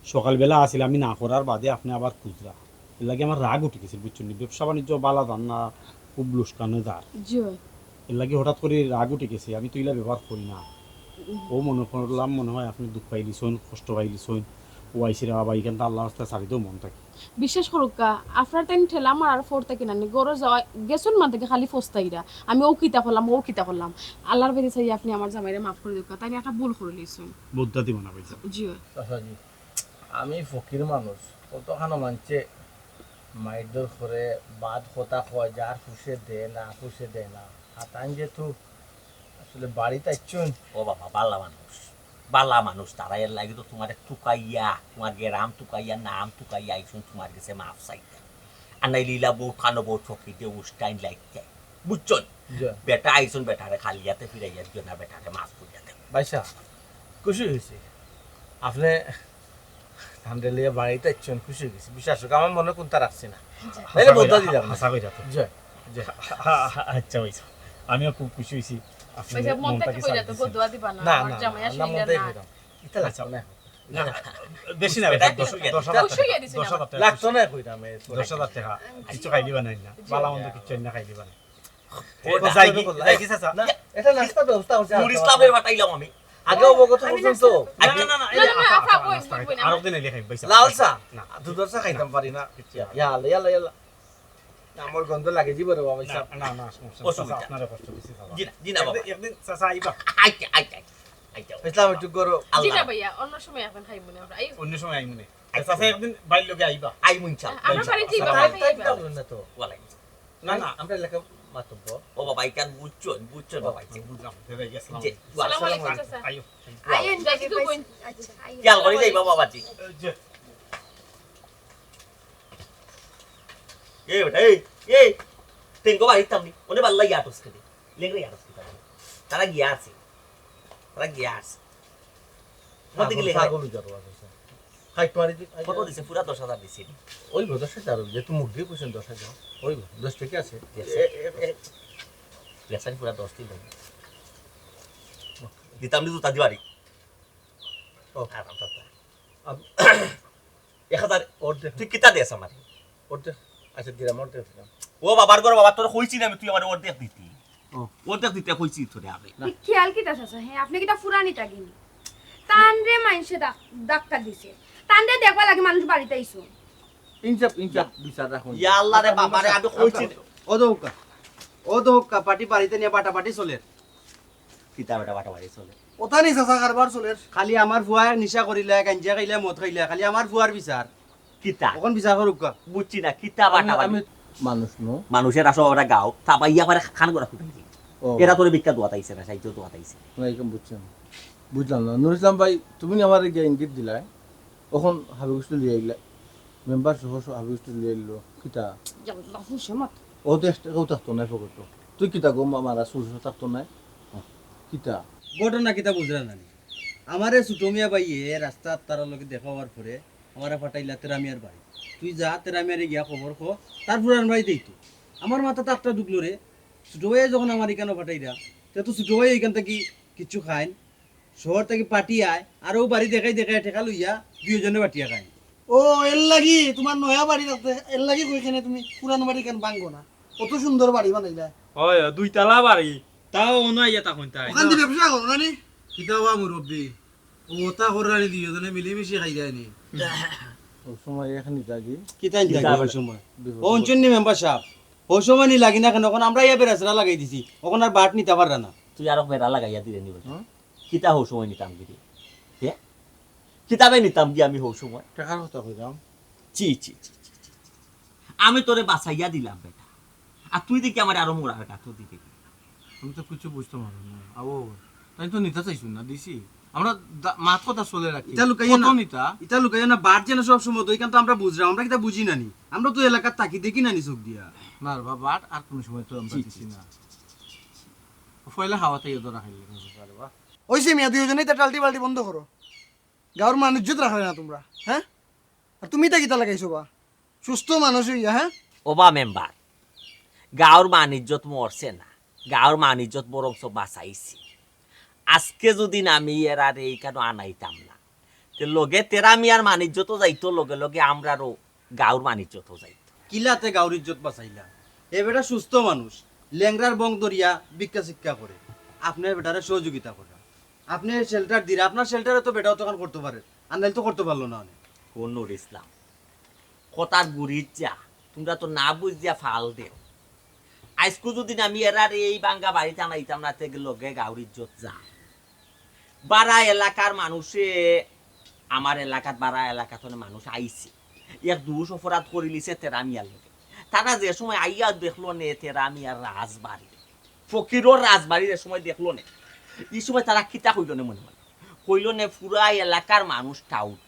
সকালবেলা আছিল, আমি না করার বাদে আপনি আবার খুজরা। এর লাগি আমার রাগ উঠি গেছিল, বুঝছইন নি? ব্যবসা বাণিজ্য বালা যার না, খুব লোকসানে যার। জি, অয়। এর লাগি হঠাৎ করি রাগ উঠি গেছে, আমি তো ইলা ব্যবহার করি না। ও মনো করলাম মনো হয় আপনি দুখ পাইলিছইন, কষ্ট পাইলিছইন, ও আইছে রে বাবা, ইখানটা আল্লাহর রাস্তায় ছাড়ি দেও মন থাকি। বিশ্বাস করুক্কা, আপনার তাইন ঠেলা মারার পর থাকি না নি, ঘরো যাওয়া গেছইন মান থাকি খালি ফস্তাইরা। আমি ও কিতা করলাম, ও কিতা করলাম। আল্লাহর বাড়ি চাই আপনি আমার জামাইরে মাফ করি দেউক্কা, তাইন একটা ভুল করিলিছইন। বুদ্ধা দিবা না পয়সা। জি, অয়। চাচাজি, আমি ফকির মানুষ, কতখানো মানষে মাইর দর করে, বাদ কথা কয়, যার ফুসে দে না, ফুসে দে না। আর তাই যেহেতু আসলে বাড়িত আইছইন। ও বাবা, বালা মানুষ, বালা মানুষ, তারা এর লাগি তো তোমারে তুকাইয়া, তোমার গেরাম তুকাইয়া, নাম তুকাইয়া আইছইন তোমার গেছে মাফ চাইতা। আর নাইলে ইলা বউত খানো বউত ফকির দে উস্টাইন লাগতে, বুঝছইন? জি। বেটা আইছইন, বেটারে খালি হাতে ফিরাইয়া দিও না, বেটারে মাফ করিয়া দেও। ভাইসাব, খুশি হইছি। আপনে তানরে লইয়া বাড়িত আইছইন, খুশি হই গেছি। বিশ্বাস করুক্কা, আমার মনে কুন্তা রাখছি না। জি। নাইলে বদলা দিলাম না। হাছা কইরা তো। জি, জি। আচ্ছা, অইছে। আমিও খুব খুশি হইছি। আপনি ভাইসাব, মন মনটা থাকি কি কইরা সাথ তো দিছেন? বদদোয়া দিবা না, না, আমার না, জামাই না, আসলে মনটাই না। কইরাম। ইতা লাগতো না। না, বেশি না, বেটা, দশ, খুশি হয়ে দশ দিছে। হাজার খুশি হয়ে টাকা, দিছে দশ না। হাজার টাকা। লাগতো না কইরাম, এ, দশ হাজার টাকা। কিছু খাইলিবা না, না। জি। বালা মন্দ কিচ্ছু না খাইলিবা না। ওটা যাই কি, যাই কি, চাচা? না, এটা নাস্তা ব্যবস্থা হচ্ছে। নুর ইসলামরে পাঠাইলাম আমি। আগে অবগত করছেন তো। না, না, না, না, না, না, না, আস্তা, আপা, আস্তা, বই, আস্তা, বই, বই, আরো দিন এলে খাই, পয়সা। লাল চা? না। দুধর চা খাইতাম পারি না। ইয়াল্লা, ইয়াল্লা, ইয়াল্লা। না, আমার গন্ধ লাগে, জি বড় বাবা, না, ইসলাম। না, না, সমস্যা, অসুবিধা। চাচা, আপনারে কষ্ট দিছি, চাচা। জি না, জি না বাবা। একদিন, একদিন, চাচা, আইবা। আচ্ছা, আচ্ছা, আচ্ছা। ইসলাম, একটু করো। জি না আল্লাহ। ভাইয়া, অন্য সময় এখন খাইমু না আমরা। আই, অন্য সময় আইমু নে। চাচা, একদিন বাইর লগে আইবা। আইমু ইনশাআল্লাহ। আমরা বাড়ি যাইবা, আসসালামু বাড়ি তাই যাইবা। তো বললেন না তো। ওয়ালাইকুম আসসালাম। না, না। আমরা এলাকা মাতব্য। ও বাবা, ইখান বুঝছইন, বুঝছইন বাবা, ইখান। বুঝলাম, দাদা, আসসালামু জি, আলাইকুম। আসসালামু আলাইকুম, ওয়ালাইকুম। চাচা। আইও। আইন, দেখি তো বইন। আচ্ছা, আইন। খেয়াল করি যাইবা বাবা, জি। জি। এই বেটা, এই, এই, তেঙ্গো বাড়িত তামনি, ওনে বাল্লা ইয়াটস কেটে, লেংরে ইয়াটস কেটে। তারা গিয়া আছে, তারা গিয়া আছে। তোমার দিকে লেখা। ছাগল উজাড় হওয়া গেছে। হাইট মারি দি-, কত দিছে? পুরা দশ হাজার দিছে। ওই গো, দশ হাজার, যেহেতু মুখ দিয়ে কইছেন দশ হাজার। ওই গো, দশ ঠিক আছে। Yes, এ, এ, এ, লেসান পুরা দশ দিন। দিতাম নি জুতা দিবারি। ও। এক হাজার। অর্ধেক। তুই কিতা দেস আমার? অর্ধেক। আচ্ছা, দিলাম, অর্ধেক দিলাম। ও বাবার ঘর বাবা, তোর কইছি না আমি, তুই আমার অর্ধেক দিতি। ও। অর্ধেক দিতে কইছি তোরে আমি। তুই খেয়াল কিতা চাচা? হ্যাঁ, আপনি কিতা ফুরানি তাগিনি? তানরে মাইনষে ডাক-, ডাক্তার দিছে। তানরে দেখবার লাগি মানুষ বাড়িত আইছে। ইনসাফ, ইনসাফ, বিচার রাখুন। ইয়া আল্লাহ রে বাবা রে, আমি কইছি। ও দৌকা, ও দৌকা, পার্টি বাড়িত নিয়া বাটাবাটি চলের। কিতা বেটা বাটাবাটি চলের? ওতা নি চাচা, কারবার চলের। খালি আমার ফুয়ায় নিশা করিলা, গাঞ্জা খাইলা, মদ খাইলা, খালি আমার ফুয়ার বিচার। কিতা? অখন বিচার করুক্কা। বুঝছি না, কিতা আমি, বাটাবাটি? আমি মানুষ নু। মানুষের আসো ওরা গাও, তা বাইয়া করে খান করা ফুটাই দিই। ও। এরা তোরে ভিক্ষা দোয়াত আইছে না, সাহায্য দোয়াত আইছে। না, এরকম বুঝছি না। বুঝলাম না। নুর ইসলাম ভাই, তুমি নি আমারে গিয়া ইঙ্গিত দিলায়। অখন হাবিগুস্তি লইয়া আইলা। মেম্বার সহ সহ হাবিগুস্তি লইয়া আইলো। কিতা? ইয়াল্লাহু সমত। ও তো একটা কেউ থাকতো নায় পকেটো। তুই কিতা গো মা-, মারা সুরসা থাকতো নায়? কিতা? ঘটনা কিতা বুঝরা নানি? আমারে ছোট মিয়া ভাইয়ে রাস্তাত তারার লগে দেখা হওয়ার পরে আমারে পাঠাইলা তেরা মিয়ার বাড়ি। তুই যা, তেরা মিয়ারে গিয়া খবর ক, তার ফুরান ভাই দেই তো। আমার মাথাত একটা ঢুকলো রে, ছোট ভাইয়ে যখন আমার ইখানো পাঠাইরা, তে তো ছোট ভাই ইখান থাকি কিচ্ছু খাইন, শহর থাকি পার্টি আয়, আর ও বাড়ি দেখাই দেখাই টেকা লইয়া দুইজনে বাটিয়া খাইন। ও, এর লাগি তোমার নয়া বাড়ি রাখতে, এর লাগি কই কেনে তুমি পুরান বাড়ি কেন ভাঙ্গো না? কত সুন্দর বাড়ি বানাইলা। হয়, দুইতলা বাড়ি, তাও অনো আইয়া তা কইন তাই। ওখান দিয়ে ব্যবসা করো না নি? কিতা বা মুরব্বি, ও ওতা কররানি দুইজনে মিলিমিশি খাই যায়নি। ও সময় এখানে যাগি। কিতা ইন্তা কিতা করবার সময়? বিপদ। ও অঞ্চল নি মেম্বার সাহেব, ও সময় নি লাগি না কেন? অখন আমরা ইয়া বেড়াছেড়া লাগাই দিছি, অখন আর বাট নিতা পাররা না। তুই আরো বেড়া লাগাইয়া দিলে নি বেটা। হুম? কিতা হউ সময় নিতাম গি রে? হে? কিতাবে নিতাম গি আমি হউ সময়? টেকার কথা কইরাম। ছি, ছি, ছি, ছি, ছি, ছি। আমি তোরে বাঁচাইয়া দিলাম বেটা। আর তুই দেখি আমার আরো মোড়ার গাঁথো দিতে গেলি। আমি তো কিছু বুঝতাম পারলাম না। আবু, তাই তো নিতা চাইছুন না, দিছি। আমরা দা-, মাত কথা চলে রাখি। ইতা লুকাইয়া কত না। নিতা? ইতা লুকাইয়া না, বাট যেন সব সময় তো, ইখান তো আমরা বুঝরাম, আমরা কিতা বুঝি না নি? আমরা তো এলাকাত থাকি, দেখি না নি চোখ দিয়া। না রে বাবা, বাট আর কোনো সময় তো আমরা জি, দিছি জি, না। জি, জি। পয়লা খাওয়াতে ইয়ে ধরা খাইলে না, বাবা। ওই যে মিয়া, দুইজনেই তো টালটি বালটি বন্ধ করো। গাঁওর মান ইজ্জত রাখো না তোমরা, হ্যাঁ? আর তুমি ইতা কিতা লাগাইছো বা? সুস্থ মানুষ হইয়া, হ্যাঁ? ওবা মেম্বার, গাঁওর মান ইজ্জত মরছে না, গাঁওর মান ইজ্জত বরঞ্চ বাঁচাইছি। আজকে যদি না আমি এরারে ইখানো আনাইতাম না, তে লগে তেরা মিয়ার মান ইজ্জতও যাইতো, লগে লগে আমরারও গাঁওর মান ইজ্জতও যাইতো। কিলাতে গাঁওর ইজ্জত বাঁচাইলা? এ বেটা সুস্থ মানুষ, লেংড়ার বং ধরিয়া ভিক্ষা শিক্ষা করে, আপনি বেটারে সহযোগিতা করেন, আপনি শেল্টার দিরা, আপনার শেল্টারে তো বেটা অতখান করতে পারে, আর নাইলে তো করতে পারলো না অনে। কোন নুর ইসলাম, কথার গুড়ির যা, তোমরা তো না বুঝিয়া ফাল দেও। আইজকু যদি না আমি এরারে এই ভাঙ্গা বাড়িত আনাইতাম না, তে লগে গাঁওর ইজ্জত যা। বারা এলাকার মানুষে, আমার এলাকাত বারা এলাকাত অনে মানুষ আইছে, এক দুষ অপরাধ করিলিছে তেরা মিয়ার লগে। তারা যে সময় আইয়া দেখলো নে তেরা মিয়ার রাজবাড়ি, ফকিরর রাজবাড়ি যে সময় দেখলো নে, ই সময় তারা কিতা কইলো নে মনে মনে? কইলো নে, পুরা এলাকার মানুষ টাউট,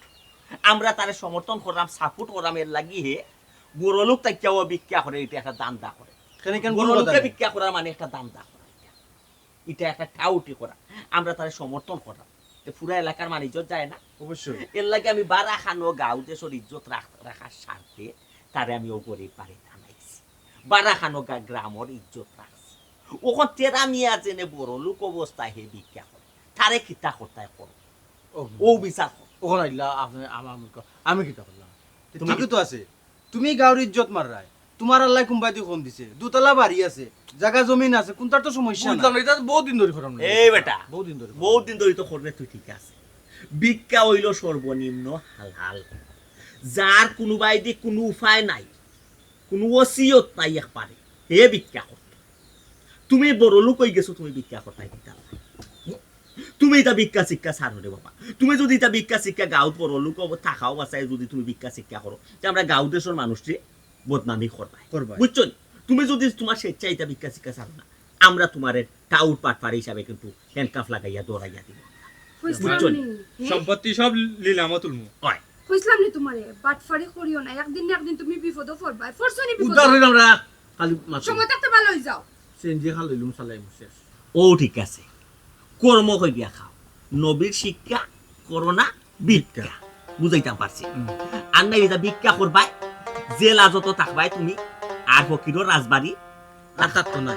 আমরা তারে সমর্থন করলাম, সাপোর্ট করলাম, এর লাগি হে বড় লোক থাকিয়াও ভিক্ষা করে, ইটা একটা ধান্দা করে। কেন, কেন, কোন বড় লোকে কথা? ভিক্ষা করার মানে একটা ধান্দা করা, ইটা, ইটা একটা টাউটি করা, আমরা তারে সমর্থন করলাম। তে পুরা এলাকার মান ইজ্জত যায় না? অবশ্যই। এর লাগি আমি বারা খানো গাঁও দেশর ইজ্জত রাখ-, রাখার স্বার্থে তারে আমি ও গরিব বাড়িত আনাইছি। বারা খানো গা-, গ্রামর ইজ্জত রাখছি। অখন তেরা মিয়া যেনে বড় লোক অবস্থায় হে ভিক্ষা করে, তারে কিতা করতায় করো? ও। ও বিচার কর। অখন আইলা আপনি আমার মুখ, আমি কিতা করলাম? তুমি ঠিকই তো আছে, তুমি গাঁওর ইজ্জত মাররায়, তোমার আল্লায় কুম্বাদি কম দিছে, দুতলা বাড়ি আছে, জাগা জমিন আছে, কোনটার তো সমস্যা না। বুঝলাম না, ইটা তো বহুত দিন ধরি করাম না। এই বেটা, বহুত দিন ধরি করাম। বহুত দিন ধরি তো করলে তুই ঠিক আছে। ভিক্ষা অইলো সর্বনিম্ন হালাল। যার কুনুবায়দি কুনু উপায় নাই, কুনু ওসিয়ত নাই একবারে, হে ভিক্ষা করতো। তুমি বড় লোক অইগেছো, তুমি ভিক্ষা করতায় কিতা? তুমি ইতা ভিক্ষা শিক্ষা ছাড়ো রে বাবা। তুমি যদি ইতা ভিক্ষা শিক্ষা গাঁওত বড় লোক অব-, থাকাও বাসায় যদি তুমি ভিক্ষা শিক্ষা করো, তে আমরা গাঁও দেশর মানুষরে বদনামি করবায়। করবায়। বুঝছো নি? তুমি যদি তোমার স্বেচ্ছায় ইতা ভিক্ষা শিক্ষা ছাড়ো না, আমরা তোমারে টাউট বাটপার হিসাবে কিন্তু হ্যান্ডকাফ লাগাইয়া দৌড়াইয়া দিব। কইছিলাম বুঝছো নি? নি, হ্যাঁ? সম্পত্তি সব লিলামো তুলমু। অয়। কইছিলাম নি তোমারে, বাটপারি করিও না, একদিন না একদিন তুমি বিপদো পড়বায়। পড়ছো নি বিপদো? উদ্ধার হইলাম না, খালি মাত্র। সময় থাকতে ভালা অই যাও। সিএনজি খাল লইলুম, চালাইমু শেষ। ও ঠিক আছে, কর্ম করিয়া খাও। নবীর শিক্ষা, করো না ভিক্ষা। ভিক্ষা। বুঝাইতাম পারছি। হুম। আর নাই ইতা ভিক্ষা করবায়, জেল হাজতো থাকবায় তুমি, আর ফকিরর রাজবাড়ি আর থাকতো না।